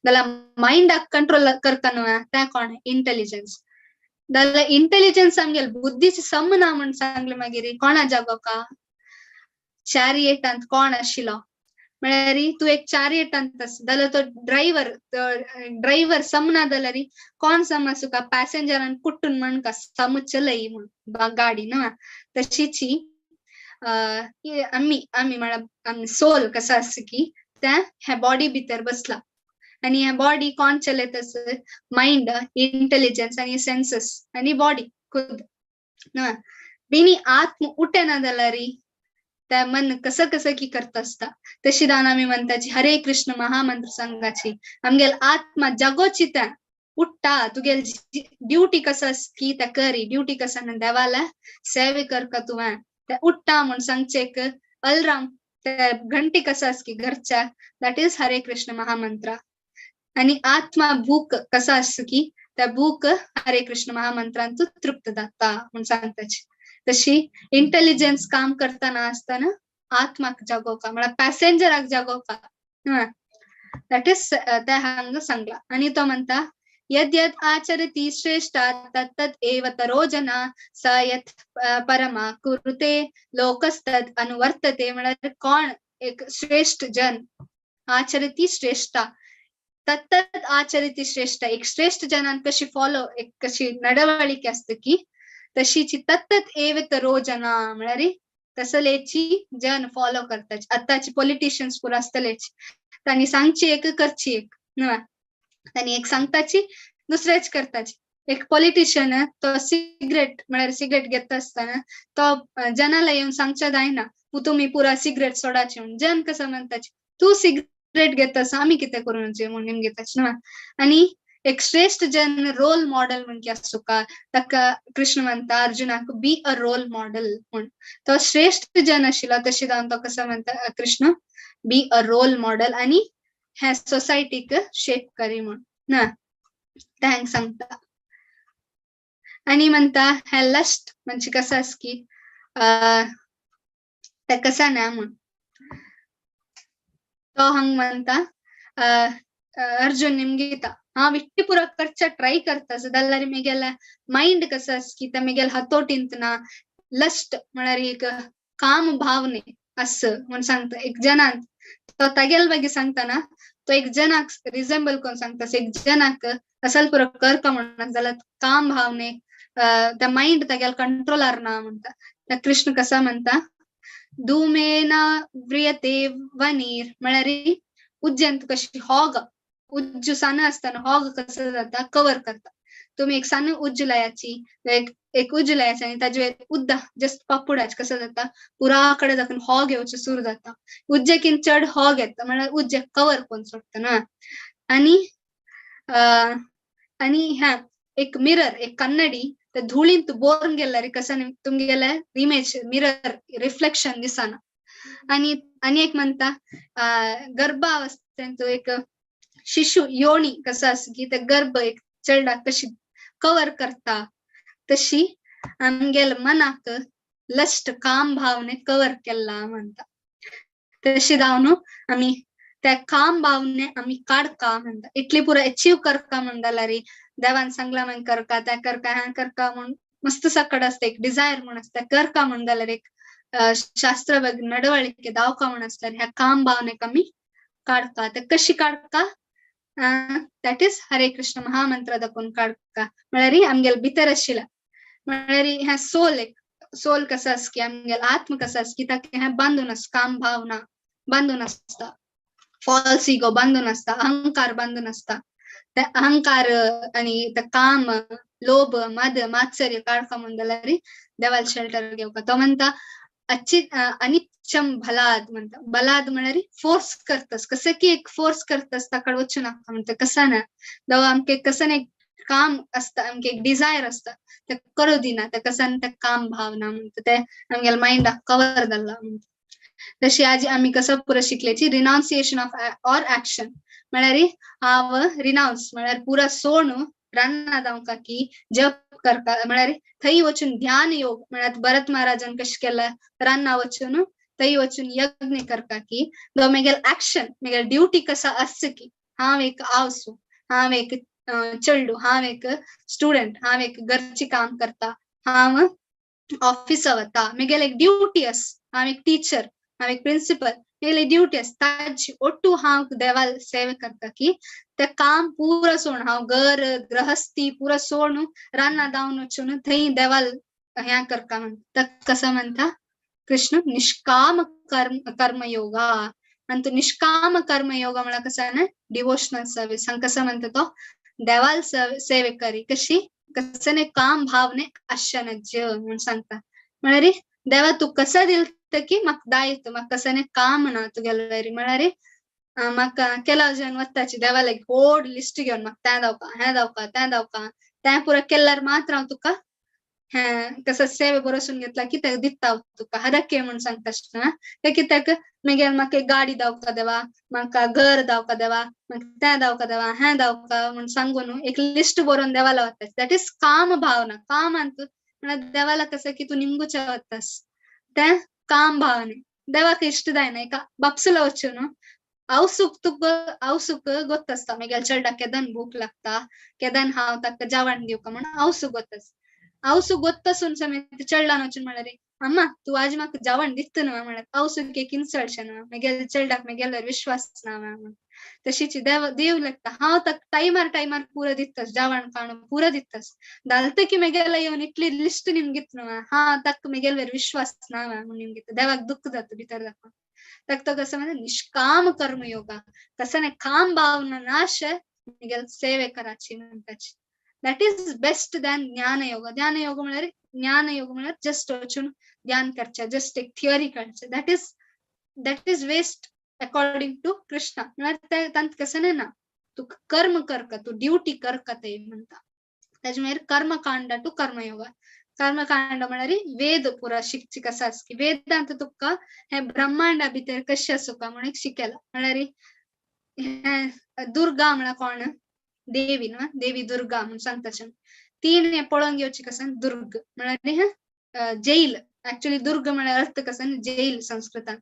जाल्यार मायंडाक कंट्रोल करता न्हू तें कोण? इंटेलिजन्स. जाल्यार इंटेलिजन्स आमगेले बुद्धीची सम ना म्हूण सांगलें मागीर कोणा जागोका? चॅरियटांत कोण आशिल्लो? म्हळ्यार तूं एक चॅरियटांत आसा जाल्यार तो ड्रायव्हर, ड्रायव्हर सम ना जाल्यार कोण सम आसूं का? पॅसेंजरान कुट्टून म्हण का सम चलय म्हूण गाडी न्हू. तशीची आमी आमी म्हळ्यार आमी सोल कसो आसा की त्या ह्या बॉडी भितर बसला आनी ह्या बॉडी कोण चलयता आसा? मायंड, इंटेलिजन्स आनी सेन्सस आनी बॉडी खुद न्हू. बिनी आत्म उठेना जाल्यार त्या मन कसं कसं की करता आसता. तशी दान आमी म्हणटाची हरे कृष्ण महामंत्र सांगाची आमगेले आत्मा जागोची त्या उठ्ठा. तुगेली ड्युटी कसं आसा की त्या करी ड्युटी कसं ना देवाला सेवे करका तुवें त्या उठ्ठा म्हूण सांगचें एक अलार्म त्या घंटी कसं आसा की घरच्या that is हरे कृष्ण महामंत्र. आनी आत्मा भूक कसो आसा की त्या भूक हरे कृष्ण महामंत्रान तूं तृप्त जाता म्हूण सांगताची. तशी इंटेलिजन्स काम करतना आसतना आत्माक जागोवका म्हळ्यार पॅसेंजराक जागोवका that is त्या हांगा सांगला. आनी तो म्हणटा यद यद आचरति श्रेष्ठ तत् तत् एव तरो जना स यत् परमा कुरुते लोकस्तद अनुवर्तते. म्हळ्यार कोण एक श्रेष्ठ जन आचरति श्रेष्ठ तत् तत् आचरति श्रेष्ठ, एक श्रेष्ठ जनान कशी फॉलो एक कशी नडवळिके आसता की तशीची तत्तत् एव तरो जना म्हळ्यार तसलेची जन फॉलो करताची. आतांची पॉलिटिशियन्स पुरो आसतलेच तांणी सांगची एक करची एक न्हू, तांणी एक सांगताची दुसरेच करताची. एक पॉलिटिशियन तो सिगरेट म्हळ्यार सिगरेट घेता आसतना तो जनाला येवन सांगचो जायना तुमी पुरा सिगरेट सोडाची म्हूण. जन कसो म्हणटाची तूं सिगरेट घेता आसा आमी कितें करूं म्हणून घेताची न्हू. आनी एक श्रेष्ठ जन रोल मॉडेल म्हण की आसूं का ताका कृष्ण म्हणटा अर्जुनाक बी अ रोल मॉडेल म्हूण. तो श्रेष्ठ जन आशिल्लो तशें जावन तो कसो म्हणटा Krishna be a role model आनी ह्या सोसायटीक शेप करी म्हूण ना तें हांगा सांगता. आनी म्हणटा हें लस्ट म्हणजे कसो आसा की तें कसा ना म्हूण तो हांगा म्हणटा अर्जुन निमगिता हांव इट्टी पुरो करच्या ट्राय करता जाल्यार म्हगेल्या मायंड कसो आसा की तें म्हगेल्या हातोटींत ना. लस्ट म्हळ्यार एक काम भावने आस म्हूण सांगता. एक जनान तो तागेले मागीर सांगतना तो एक जनाक रिजेंबल करून सांगता, एक जनाक असल पुरो करका म्हणून जाल्यार काम भावने त्या मायंड तागेले कंट्रोलार ना म्हणटा. त्या कृष्ण कसा म्हणटा धूमेन व्रियते वनीर म्हळ्यार उज्जंत कशी हॉग उज्जू सान आसतना हॉग कसो जाता कवर करता. तुमी एक सान उज्जू लायाची एक उज्जू लायाची आनी ताजे उद्दा जस्ट पापुडाच कसो जाता पुरा कडेन दाखोवन हॉग येवचें सुरू जाता. उज्जेकीन चड हॉग येता म्हळ्यार उज्जे कवर करून सोडटा न्हू. आनी आनी ह्या एक मिरर एक कन्नडी ते धुळींत बोरून गेल्यार कसं तुमगेले इमेज मिरर रिफ्लेक्शन दिसना. आनी आनी एक म्हणटा गर्भावस्थेंत एक शिशु योनी कसं आसा की ते गर्भ एक चेडवाक कशी कवर करता तशी आमगेल मनाक लस्ट काम भावने कवर केला म्हणता. तशी जावन आमी त्या काम भावने आमी काडका म्हणता. इतली पुरो अचीव करका म्हणटाला रे देवान सांगला मागीर करका त्या करका ह्या करका म्हूण मस्त सकड आसता एक डिजायर म्हूण आसता करका म्हण जाल्यार एक शास्त्र नडवळिके दावका म्हण आसल्यार ह्या काम भावनेक आमी काडका. ते कशी काडका that is हरे कृष्ण महामंत्र दाखोवन काडका. म्हळ्यार आमगेल भितर आशिल्ल्या म्हळ्यार ह्या सोल एक सोल कसो आस की आमगेल आत्म कसो आस की ताका हें बांदून आस काम भावना बांदून आसता, फॉल्स इगो बांदून आसता, अहंकार बांदून आसता. ते अहंकार आनी ते काम लोभ मद मात्सर्य काडका म्हण जाल्यार देवाल शेल्टर घेवका. तो म्हणटा अनिच्छम बलाद म्हणटा. बलाद म्हळ्यार फोर्स करतस कसं की एक फोर्स करतस ताका वचूं नाका म्हणटा. कसं ना देवा आमकां कसं एक काम आसता आमकां एक डिजायर आसता ते करूं दिना ते कसं ते काम भावना म्हणटा ते आमगेल्या मायंडाक कवर जाल्ला म्हणटा. तशी आज आमी कसं पुरो शिकल्याची रिनाउन्सिएशन ऑफ ऑर ऍक्शन म्हळ्यार हांव रिनाउन्स म्हळ्यार पुरा सोडून रान्ना जावंका की जप करका म्हळ्यार थंय वचून ध्यान योग म्हळ्यार भरत महाराजान कशें केलां रान्ना वचून थंय वचून यज्ञ करका की तो मेगेल ऍक्शन मेगेल ड्युटी कसा आसता की हांव एक आवसू, हांव एक चेडू, हांव एक स्टुडंट, हांव एक घरची काम करता, हांव ऑफिसा वता, मेगेल एक ड्युटी आस, हांव एक टिचर, हांव एक प्रिंसिपल, मेगेली ड्युटी आस ताजी ओट्टू हांव देवाल सेवे करता की ते काम पुरा सोडून हांव घर गृहस्थी पुरा सोडून रान्ना धांवन वचून थंय देवाल हें करका म्हणटा. कसं म्हणटा कृष्ण निष्काम कर्म कर्मयोगा. आनी तो निष्काम कर्मयोगा म्हळ्यार कसं ना डिवोशनल सर्वीस. हांगा कसं म्हणटा तो देवाल सेवे करी कशी कसं काम भावने आशनज्य म्हूण सांगता. म्हळ्यार देवा तूं कसं दिल की म्हाका दायत म्हाका कसं काम ना तुगेले म्हळ्यार म्हाका केला जन वताची देवाला एक व्हड लिस्ट घेवन म्हाका तें धांवका हें धांवका तें धांवका तें पुरो केल्यार मात्र हांव तुका हें कसं सेवे बरोसून घेतला की तें दिता हांव तुका हरके म्हूण सांगता आसतना तें कित्याक मागीर म्हाका एक गाडी धांवका देवा, म्हाका घर धांवका देवा, म्हाका तें धांवका देवा हें धांवका म्हूण सांगून एक लिस्ट बरोवन देवाला वता. That is काम भावना. कामांत म्हळ्यार देवाला कसं की तूं निमगुच्या वतास तें काम भावने देवाक इश्ट जायना. एका बापसुला वचून आवसूक तुका आवसूक गोत्तासता मागीर चेरडाक केदन भूक लागता केदन हांव ताका जेवण दिवका म्हूण आवसूक गोत्तास. आवसूक गोत्तासून समेत चेरडान वचून म्हळ्यार अम्मा तूं आज म्हाका जेवण दित न्हू म्हळ्यार आवसूक एक इन्सल्ट न्हू मागीर चेरडाक मागेल्यार विश्वास ना म्हूण. तशीच देव देव लागता हांव ताका टायमार टायमार पुरो दितास जेवण खाण पुरो दितास धालता की मेगेला येवन इतली लिस्ट निमगीत न्हू हा ताका मेगेल्यार विश्वास ना म्हूण निमगीत देवाक दुःख जाता भितर दाखोवन. ताका तो कसं म्हणटा निष्काम कर्मयोगा कसं नाही काम भावना नाश मेगेल सेवे कराची म्हणटाची. That is best than ज्ञानयोग. ज्ञानयोग म्हळ्यार ज्ञानयोग म्हळ्यार जस्ट वचून ध्यान करचें जस्ट एक theory कळचें. That is waste according to Krishna. म्हळ्यार तांत कसं नाही ना तूं कर्म करका तूं ड्युटी करका ते म्हणटा. ताजे मागीर कर्मकांड टू कर्मयोग. कर्मकांड म्हळ्यार वेद पुरा शिकची कसं आस की वेदांत तुका हें ब्रह्मांडा भितर कशें आसूका म्हूण एक शिकयला. म्हळ्यार हें दुर्गा म्हळ्यार कोण देवी न्हू देवी दुर्गा म्हूण सांगता. तीन हें पळोवन घेवची कसं दुर्ग म्हळ्यार हें जैल. एक्चुअली दुर्ग म्हळ्यार अर्थ कसं जैल संस्कृतान.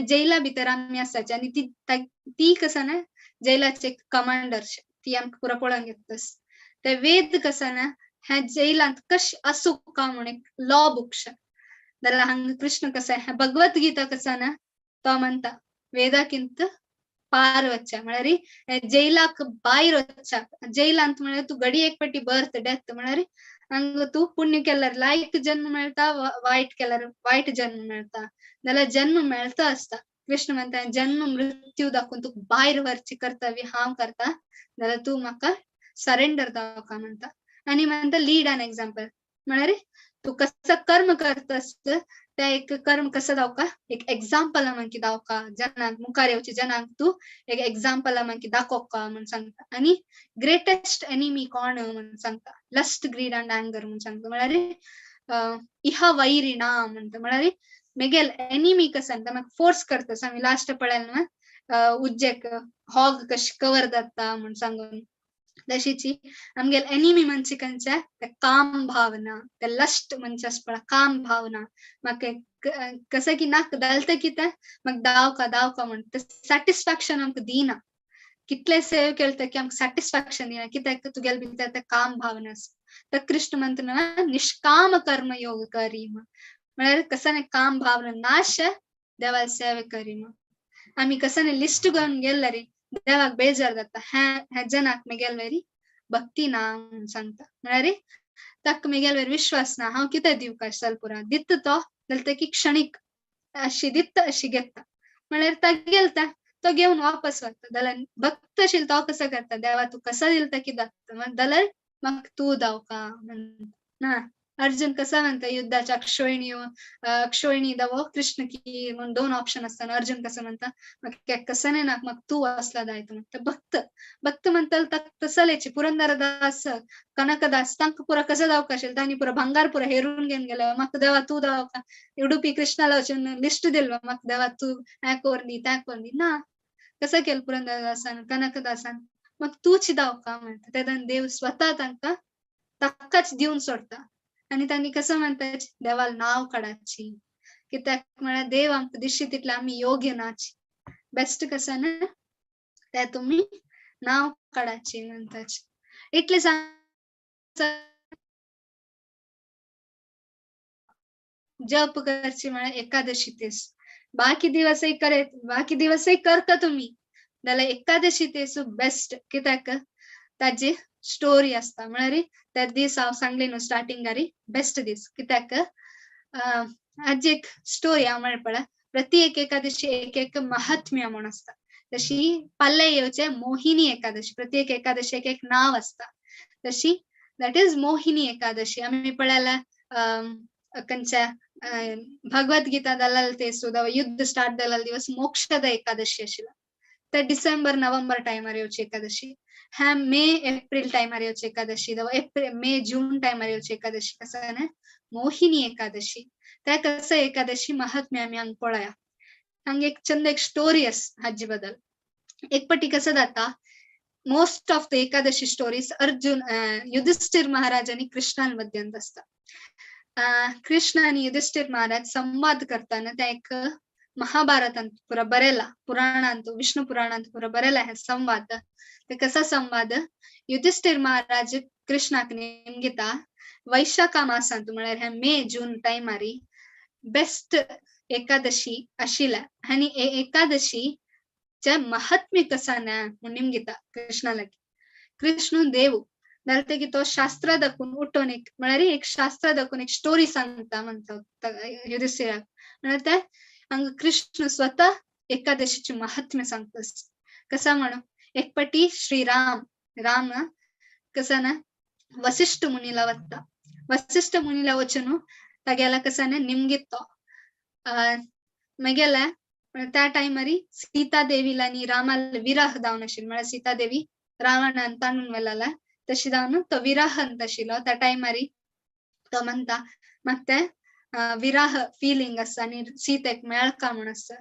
जैला भितर आमी आसाची आनी ती ती कसं ना जैलाचे कमांडर ती आमकां पुरो पळोवन घेतस. ते वेद कसं ना ह्या जैलांत कशें आसूका म्हूण एक लॉ बुक. जाल्यार हांगा कृष्ण कसं ह्या भगवत गीता कसं ना तो म्हणटा वेदाकिंत पार वच्चा म्हळ्यार जैलाक भायर वच्चा. जैलांत म्हळ्यार तूं घडी एक पटी बर्थ डेथ म्हळ्यार हांगा तूं पुण्य केल्यार लायक जन्म मेळटा वायट केल्यार वायट जन्म मेळटा जाल्यार जन्म मेळता आसता. कृष्ण म्हणटा जन्म मृत्यू दाखोवन तुका भायर व्हरची कर्तव्य हांव करता जाल्यार तूं म्हाका सरेंडर दावका म्हणटा. आनी म्हणटा लीड एन एक्झाम्पल म्हळ्यार तूं कसं कर्म करतस ते एक कर्म कसं दावका एक एक्झाम्पल मागीर दावका जनांक मुखार येवचे जनांक तूं एक एक्झाम्पल मागीर दाखोवका म्हूण सांगता. आनी ग्रेटेस्ट एनिमी कोण म्हूण सांगता लस्ट ग्रीड अँड अँगर म्हूण सांगता. म्हळ्यार इहा वैरिणा म्हणटा. म्हळ्यार मेगेल एनिमी कसं सांगता म्हाका फोर्स करता. आमी लास्ट पळयलें न्हू उज्जेक हॉग कशें कवर जाता म्हूण सांगून तशीची आमगेल एनिमी म्हणजे कंचे ते काम भावना, ते लस्ट म्हणजे आसपा काम भावना. म्हाका कसं की नाक दालता कितें म्हाका दावका दावका म्हण ते सॅटिस्फॅक्शन आमकां दिना. कितले सेव केलं की आमकां सॅटिस्फॅक्शन दिना, कित्याक तुगेले भितर ते काम भावना आसा. तर कृष्ण म्हणटा निष्काम कर्म योग करी, म्हळ्यार कसं काम भावना नाश देवाला सेवे करी. आमी कसं लिस्ट घेवन गेले रे देवाक बेजार जाता, ह्या जनाक मेगेल वेरी भक्ती ना म्हूण सांगता, म्हळ्यार ताका मेगेल वेर विश्वास ना, हांव कितें दिवका चल पुरा दिता तो जाल्यार की क्षणीक अशी दिता अशी घेता, म्हळ्यार तागेल तो घेवन वापस वता. जाल्यार भक्त आशिल्लो तो कसो करता, देवा तूं कसो दिलता की दाखता जाल्यार म्हाका तूं दावका ना. अर्जुन कसा म्हणता युद्धाच्या अक्षोहिणी अक्षोहिणी दवो कृष्ण की म्हणून दोन ऑप्शन असताना अर्जुन कसं म्हणता म्हाका कसं नाही ना म्हाका तूं असला जाय म्हणटा. भक्त भक्त म्हणटा तसलेची पुरंदरदास कनकदास तांकां पुरा कसं दावका आशिल्लें, तांणी पुरा भांगार पुरा हेरून घेवन गेले, म्हाका देवा तूं दावका. उडुपी कृष्णाला वचून लिस्ट दिलो म्हाका देवा तूं हें करून दी तें करून दी ना. कसं केलं पुरंदरदासान कनकदासान म्हाका तूंच दावका म्हणटा. तेन्ना देव स्वता तांकां ताकाच दिवन सोडटा. आनी तांणी कसं म्हणटा देवाला नाव काडाची, कित्याक म्हळ्यार देव आमकां दिश्टी तितले आमी योग्य नाची. बेस्ट कसं ना ते तुमी नाव काडाची म्हणटाची. इतले जप करची म्हळ्यार एकादशी तेस, बाकी दिवसय करे बाकी दिवसय करता तुमी जाल्यार एकादशी तेस बेस्ट, कित्याक ताजी स्टोरी आसता. म्हळ्यार त्या दीस हांव सांगले न्हू स्टार्टिंगारी बेस्ट दीस, कित्याक आजी एक स्टोरी हांव म्हणपळा प्रति एक एकादशी एक एक महात्म्य म्हूण आसता. तशी पाल्ले येवचे मोहिनी एकादशी, प्रत्येक एकादशी एक एक नांव आसता. तशी that is Mohini Ekadashi. आमी पळयला खंयच्या भगवद्गीता जाल्यार ते सुद्दां युद्ध स्टार्ट जाल्लो दिवस मोक्षदा एकादशी आशिल्ला, ते डिसेंबर नोव्हेंबर टायमार येवची एकादशी. ह्या मे एप्रिल टायमार येवची एकादशी, एप्रिल मे जून टायमार येवची एकादशी कसं ना मोहिनी एकादशी. त्या कसं एकादशी महात्म्य आमी हांगा पळया. हांगा एक चंद एक स्टोरी आसा हाजे बद्दल. एक पटी कसं जाता, most of the Ekadashi stories Arjun Yudhishthir Maharaj आनी कृष्णान मध्यांत आसता. कृष्ण आनी युधिष्ठिर महाराज संवाद करताना त्या एक महाभारतांत पुरा बरेला, पुराणांत विष्णू पुराणांत पुरा बरेला हे संवाद. ते कसा संवाद, युधिष्ठिर महाराज कृष्णाक नेमगिता वैशाखा मासांत म्हळ्यार हे मे जून टायमारी बेस्ट एकादशी आशिल्ल्या आनी एकादशीचे महात्म्य कसा ना म्हूण निमगिता कृष्णा लागीं. कृष्ण देव जाल्यार की तो शास्त्र दाखोवन उठोवन एक म्हळ्यार एक शास्त्र दाखोवन एक स्टोरी सांगता म्हणटा युधिष्ठिराक. म्हळ्यार ते हांगा कृष्ण स्वता एकादशीचे महात्म्य सांगता. कसा म्हणून एक पटी श्रीराम राम कसा ना वसिष्ठ मुनीला वता, वसिष्ठ मुनीला वचून तागेला कसा ना निमगित तो मेगेला त्या टायमारी सीता देवीला आनी रामाला विरह जावन आशिल्लो, म्हळ्यार सीता देवी रावणान ताणून व्हेलाला तशी जावन तो विरहांत आशिल्लो. त्या टायमारी तो म्हणटा म्हाका तें विरह फिलिंग आसा आनी सीतेक मेळका म्हूण आसा.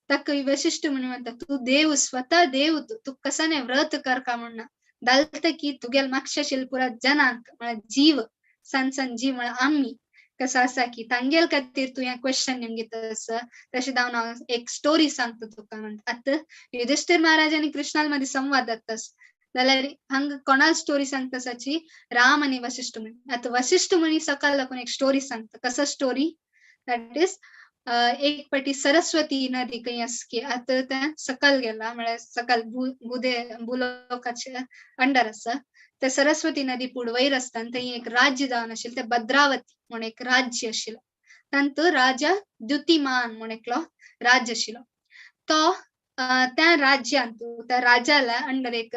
ताका वशिष्ठ मुनी म्हणटा तूं देव स्वता देव, तूं कसाने व्रत करका म्हूण ना दालता की तुगेल मागशे आशिल्ले पुरा जनांक म्हळ्यार जीव सान सान जीव म्हळ्यार आमी कसं आसा की तांगेल खातीर तूं हें क्वेश्चन निमगिता आसा. तशें जावन हांव एक स्टोरी सांगता तुका म्हणटा. आतां युधिष्ठिर महाराज आनी कृष्णा मदीं संवाद जाता जाल्यार हांगा कोणा स्टोरी सांगता साची राम आनी वशिष्ठ मुनी. आतां वशिष्ठ मुनी सकाळ लागून एक स्टोरी सांगता. कसो स्टोरी, that is एक पटी सरस्वती नदी खंय आसा की आतां तें सकल गेला म्हळ्यार सकल भुदे भूलोकाचे अंडर आसा. ते सरस्वती नदी पुडवैर आसता थंय एक राज्य जावन आशिल्लें तें भद्रावती म्हूण एक राज्य आशिल्लें. तातूंत राजा द्युतिमान म्हूण एकलो राज्य आशिल्लो. तो त्या राज्यांत त्या राजाला अंडर एक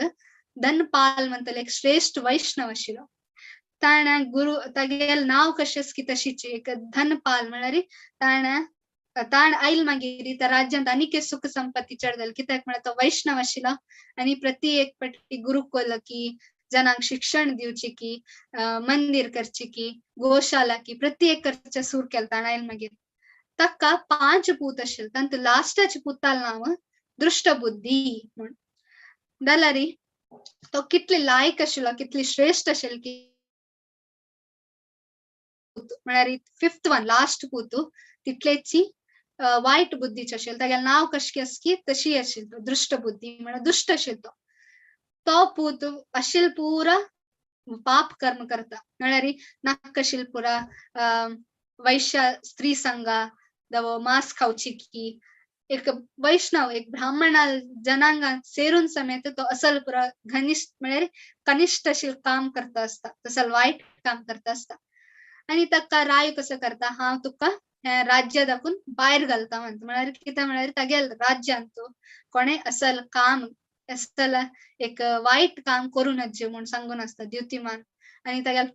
धनपाल म्हणटले एक श्रेष्ठ वैष्णव आशिल्लो. ताणें गुरु तागेलें नांव कशेंच की तशीच एक धनपाल म्हळ्यार ताणें ताण आयल मागीर त्या राज्यांत आनीक सुख संपत्ती चड जाली, कित्याक म्हळ्यार तो वैष्णव आशिल्लो आनी प्रति एक पटी गुरुकुल की जनांक शिक्षण दिवची की मंदिर करची की गोशाला की प्रत्येक करचे सूर केलं ताण आयल मागीर. ताका 5 पूत आशिल्ले, तांतूं लास्टाचे पुताल नांव दृष्टबुद्धी म्हूण. जाल्यार तो कितले लायक आशिल्लो, कितली श्रेष्ठ आशिल्लो की म्हळ्यार फिफ्थ वन लास्ट पूत तितलेची वायट बुद्धीची आशिल्लो. तागेलें नांव कशें आसा की तशी आशिल्लो, दृष्ट बुद्धी म्हळ्यार दुश्ट आशिल्लो. तो पूत आशिल्लो पुरा पाप कर्म करता, म्हळ्यार नाका पुरा वैश्य स्त्री संगा दवो मांस खावची की एक वैष्णव एक ब्राह्मणा जनांगान सेरून समेत तो असल पुरा घनिष्ठ म्हळ्यार कनिष्ठ अशील काम करता आसता, तसल वायट काम करता आसता. आनी ताका राय कसो करता, हांव तुका राज्य दाखून भायर घालता म्हणटा. म्हळ्यार कितें म्हळ्यार तागेल राज्यान तूं कोणे असल काम असल एक वायट काम करूं नजे म्हूण सांगून आसता द्युतिमान. आनी तागेल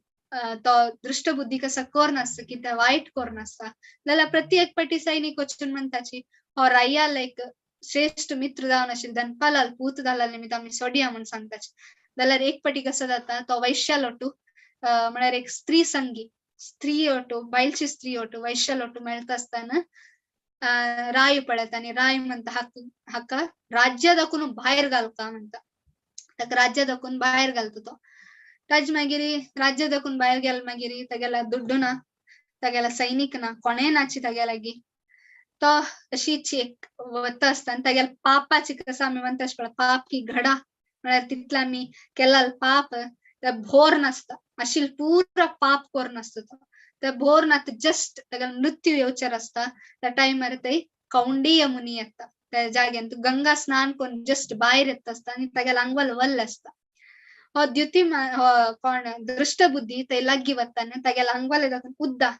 तो दृष्ट बुद्धी कसो कर नासता, कितें वायट कर नासता. जाल्यार प्रति एक पटी सैनीक वचून म्हणटाची हो रायाल एक श्रेष्ठ मित्र जावन आशिल्लो धनपालाल पूत जाल्या निमित्त आमी सोडया म्हूण सांगताची. जाल्यार एक पटी कसो जाता, तो वैश्यालोटू म्हळ्यार एक स्त्री संगी स्त्री ओटू बायलची स्त्री ओटू वैश्यालोटू मेळटा आसतना राय पळयता आनी राय म्हणटा हाका राज्य दाखून भायर घालता म्हणटा. ताका राज्य दाखून भायर घालता तो. ताजे मागीर राज्य दाखून भायर गेल मागीर तागेला दुड्डू ना, तागेला सैनीक ना, कोणें नाची तागे लागीं. तो अशीच एक वता आसता आनी तागेल्या पापाची कसो आमी म्हणटा पळय पाप की घडा, म्हळ्यार तितलें आमी केला पाप ते भोर नासता, आशिल्लो पुरा पाप करून आसता तो. ते भोर नात जस्ट तागेलो मृत्यू येवचेर आसता त्या टायमार थंय कौंडीय मुनी येता त्या जाग्यान. गंगा स्नान करून जस्ट भायर येता आसता आनी तागेल्या आंगवाल वल्ल आसता. हो द्युतिमान हो कोण दृष्ट बुद्धी थंय लागीं वता आनी तागेल्या आंगवाल दाखून उद्दा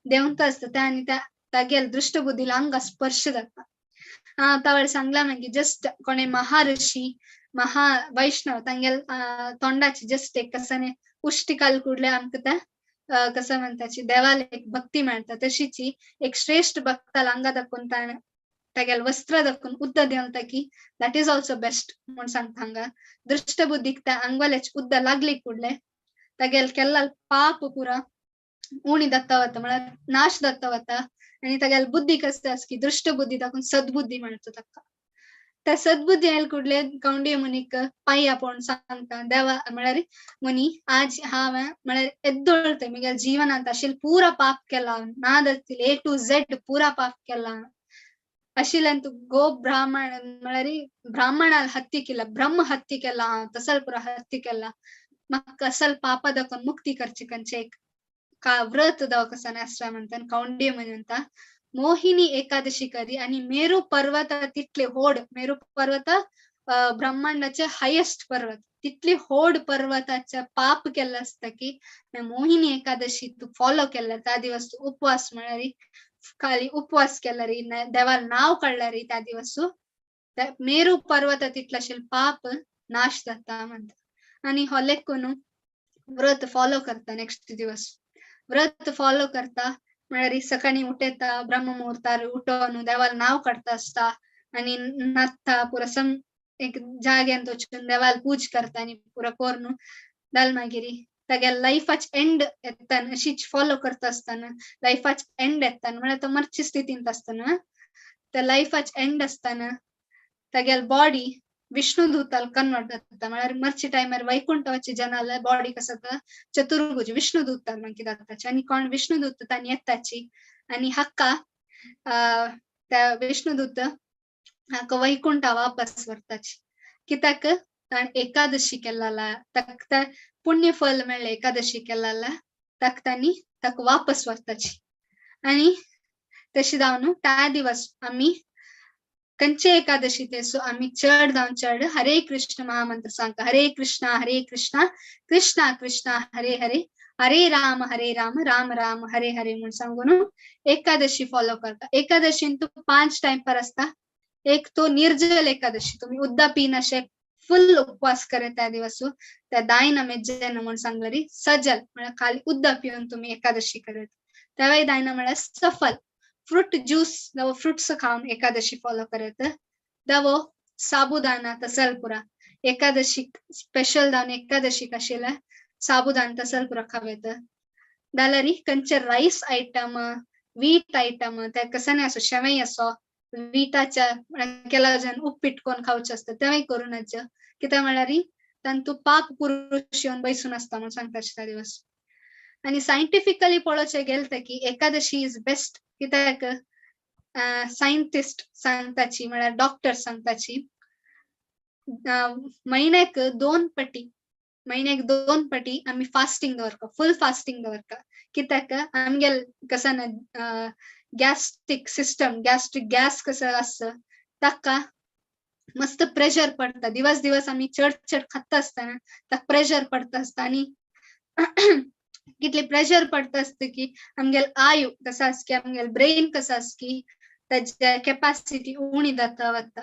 देंवता आसता त्या आनी त्या तागेल दृष्ट बुद्धीला आंगा स्पर्श जाता. हा तावेळ सांगला मागीर जस्ट कोणे महाऋषी महा वैष्णव तांगेल तोंडाची जस्ट एक कसाने उश्टी काल कुडले आमकां त्या कसं म्हणटाची देवाला एक भक्ती मेळटा, तशीची एक श्रेष्ठ भक्ताला आंगा दाखोवन तागेल वस्त्र दाखोवन उद्दा देंवता की that is also best म्हूण सांगता. हांगा दृष्ट बुद्धीक त्या आंगवाल्याची उद्दा लागली कुडले तागेल केल्ला पाप पुरा उणी दत्ता वता, म्हळ्यार नाश दत्ता वता. आनी तागेल बुद्धी कसं आसा की दृष्ट बुद्धी दाखोवन सद्बुद्धी म्हणटा ताका. त्या सद्बुद्धी आयल कुडले कौंडीय मुनीक पांया पळोवन सांगता देवा म्हळ्यार मुनी आज हांव म्हळ्यार एद्दोळते म्हगेल्या जिवनांत आशिल्लें पुरा पाप केला, ना दत्तील ए टू झेड पुरा पाप केला आशिल्ल्यान तूं गो ब्राह्मण म्हळ्यार ब्राह्मणाल हत्ती केला, ब्रह्म हत्ती केला, तसल पुरा हत्ती केला, म्हाका असल पापा दाखोवन मुक्ती करची खंयचें एक का व्रत दाव कसा आसरा म्हणटा. कौंडीय मुनी म्हणटा मोहिनी एकादशी करी आणि मेरू पर्वत तितले होड, मेरू पर्वत ब्रह्मांडाचे हायेस्ट पर्वत, तितली होड पर्वताचे पाप केल्लें आसता की मोहिनी एकादशी तूं फॉलो केल्यार त्या दिवस तूं उपवास म्हळ्यार खाली उपवास केल्यार देवाला नाव काडल्यार त्या दिवस मेरू पर्वत तितले आशिल्लें पाप नाश जाता म्हणटा. आनी हो लेखून व्रत फॉलो करता. नेक्स्ट दिवस व्रत फॉलो करता म्हळ्यार सकाळी उठयता ब्रह्म मुहूर्तार उठोवन देवाला नाव काडता आसता आनी न्हाता पुरा सम एक जाग्यांत वचून देवाला पूज करता आनी पुरा करून जाल मागीर तागेल्या लायफाच एंड येता अशीच फॉलो करता आसतना लायफाच एंड येता म्हळ्यार तो मरचे स्थितींत आसतना त्या लायफाच एंड आसतना तागेली बॉडी विष्णुदूताल कन्वर्ट जाता. म्हळ्यार मरचे टायमार वैकुंठवाचे जनाला बॉडी कसं जाता चतुर्भुज विष्णुदूताल मागीर जाताची आनी कोण विष्णुदूत तांणी येताची आनी हाका त्या विष्णुदूत हाका वैकुंठा वापस व्हरताची. कित्याक ताणें एकादशी केल्ला ताका पुण्य फल मेळ्ळें एकादशी केल्ला ताका तांणी ताका वापस व्हरताची. आनी तशें जावन त्या दिवस आमी खंयचे एकादशी तेसो आमी चड जावन चड हरे कृष्ण महामंत्र सांगता. हरे कृष्णा कृष्णा कृष्णा हरे हरे, हरे राम राम राम हरे हरे म्हूण सांगून एकादशी फॉलो करता. एकादशीन तूं 5 टायम पर आसता. एक तो निर्जल एकादशी, तुम्ही उद्दा पिनाशे फुल उपवास करे त्या दिवस त्या दायना मेज्जेन म्हूण सांगलेली सजल म्हळ्यार खाली उद्दा पिवन तुम्ही एकादशी करत. त्यावेळी दायना म्हळ्यार सफल फ्रूट ज्यूस नवो फ्रुट्स खावन एकादशी फॉलो करत. दवो साबुदाना तसल पुरा एकादशी स्पेशल दावन एकादशी आशिल्ल्या साबुदाना तसल पुरा खावेत. जाल्यार खंयचे रायस आयटम वीट आयटम ते कसानी असो शेवई असो विटाच्या केला जण उपीट कोण खावचें आसता तेंवूय करूं नज. कित्याक म्हळ्यार तांतू पाप पुरुष येवन बैसून आसता म्हणून सांगता त्या दिवस. आनी सायंटिफिकली पळोवचें गेले तर की एकादशी is best, कित्याक सायंटिस्ट सांगताची म्हळ्यार डॉक्टर सांगताची म्हयन्याक दोन पटी, म्हयन्याक दोन पटी आमी फास्टिंग दवरता, फुल फास्टिंग दवरता, कित्याक आमगेल कसं ना गॅस्ट्रीक सिस्टम, गॅस्ट्रीक गॅस कसं आसता ताका मस्त प्रेशर पडटा. दिवस दिवस आमी चड चड खाता आसतना ताका प्रेशर पडटा आसता आनी कितले प्रेशर पडटा आसता की आमगेल आयु कसो आसा की आमगेल ब्रेन कसो आसा की ताजे कॅपासिटी उणी जाता वता.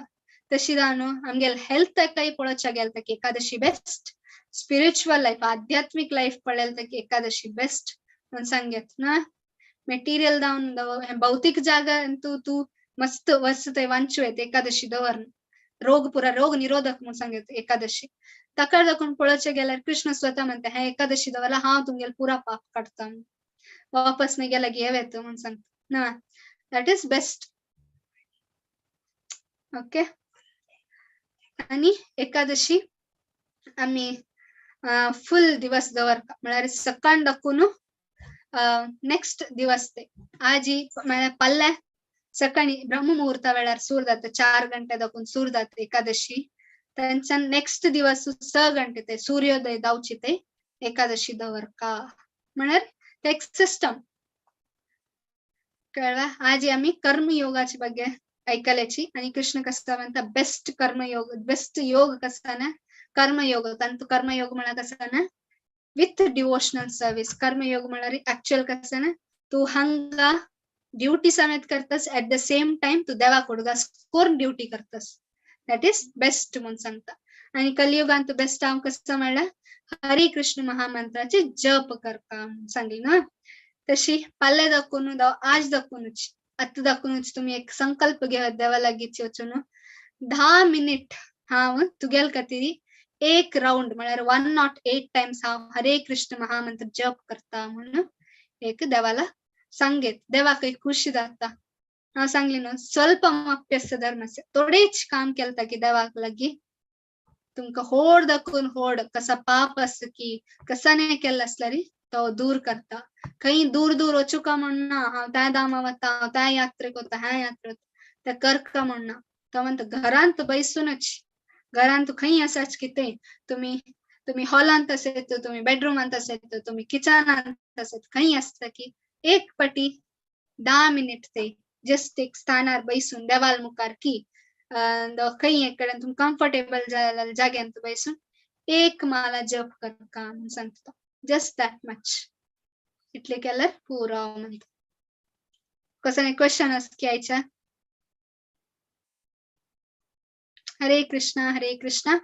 तशी जावन आमगेल हेल्थाकय पळोवच्या गेले की एकादशी बेस्ट, स्पिरिच्युअल लायफ आध्यात्मीक लायफ पळयलें की एकादशी बेस्ट म्हणून सांगेत ना. मेटिरियल जावन भौतीक जागा तूं तूं मस्त वस्त थंय वांचू येता एकादशी दवर, रोग पुरा रोग निरोधक म्हणून सांगेत एकादशी. ताका दाखोवन पळोवचें गेल्यार कृष्ण स्वता म्हणटा हें एकादशी दवरला हांव तुमगेल पुरा पाप काडटा, वापस मागीर गेल्यार घेव येता म्हणून सांगता ना. That is best. Okay, आनी एकादशी आमी फुल दिवस दवरता म्हळ्यार सकाळ दाखोवन नेक्स्ट दिवस ते आजी म्हळ्यार पल्ले सकाळी ब्रह्म मुहूर्ता वेळार सूर जाता, 4 गंटे दाखोवन सूर जाता एकादशी. तेंच्यान नेक्स्ट दिवस 6 गंटे ते सूर्योदय जावची ते एकादशी दवरका, म्हळ्यार ते एक सिस्टम कळ्ळा. आजी आमी कर्मयोगाचे ಬಗ್ಗೆ ऐकल्याची आणि कृष्ण कसं म्हणता बेस्ट कर्मयोग, बेस्ट योग कसा ना कर्मयोग. तांतू कर्मयोग म्हळ्यार कसं ना विथ डिवोशनल सर्विस. कर्मयोग म्हळ्यार एक्चुअल कसं ना तू हांगा ड्युटी समेत करतस, एट the same time तू देवाक उडगास करून ड्युटी करतस, that is best म्हणून सांगता. आणि कलियुगांत बेस्ट हांव कसं म्हणल्यार हरे कृष्ण महामंत्राचे जप करता म्हणून सांगली ना. तशी पाल्ले दाखोवन दाव आज दाखोवनूच आतां दाखोवनूच तुमी एक संकल्प घेवत देवा लागींच वचून 10 मिनिट हांव तुगेल खातीर एक राउंड म्हळ्यार 108 टायम्स हांव हरे कृष्ण महामंत्र जप करता म्हणून एक देवाला सांगेत, देवाकय खुशी जाता. हांव सांगली न्हू स्वल्प अप्यस्य धर्मस्य, थोडेच काम केलता की देवाक लागीं तुमकां होड दाखोवन होड कसा पाप आसता की कसा नाही केल्लो आसल्यार तो दूर करता. खंय दूर दूर वचूका म्हणना हांव त्या दामा वता, हांव त्या यात्रेक वता, ह्या यात्रेक वता, ते करका म्हणना. तो म्हणटा घरांत बैसूनच, घरांत खंय आसाच कितें तुमी तुमी हॉलांत आसत, तुमी बेडरुमांत आसत, तुमी किचनांत आसत, खंय आसता की एक पटी 10 मिनिट ते जस्ट एक स्थानार बैसून देवाल मुखार की खंय एक कडेन तुमी कम्फर्टेबल जाग्यांत बैसून एक माला जप करका म्हणून सांगता. जस्ट that much, इतले केल्यार पुरो म्हणटा. कसं क्वेश्चन आसा की आयच्या? हरे कृष्णा हरे कृष्णा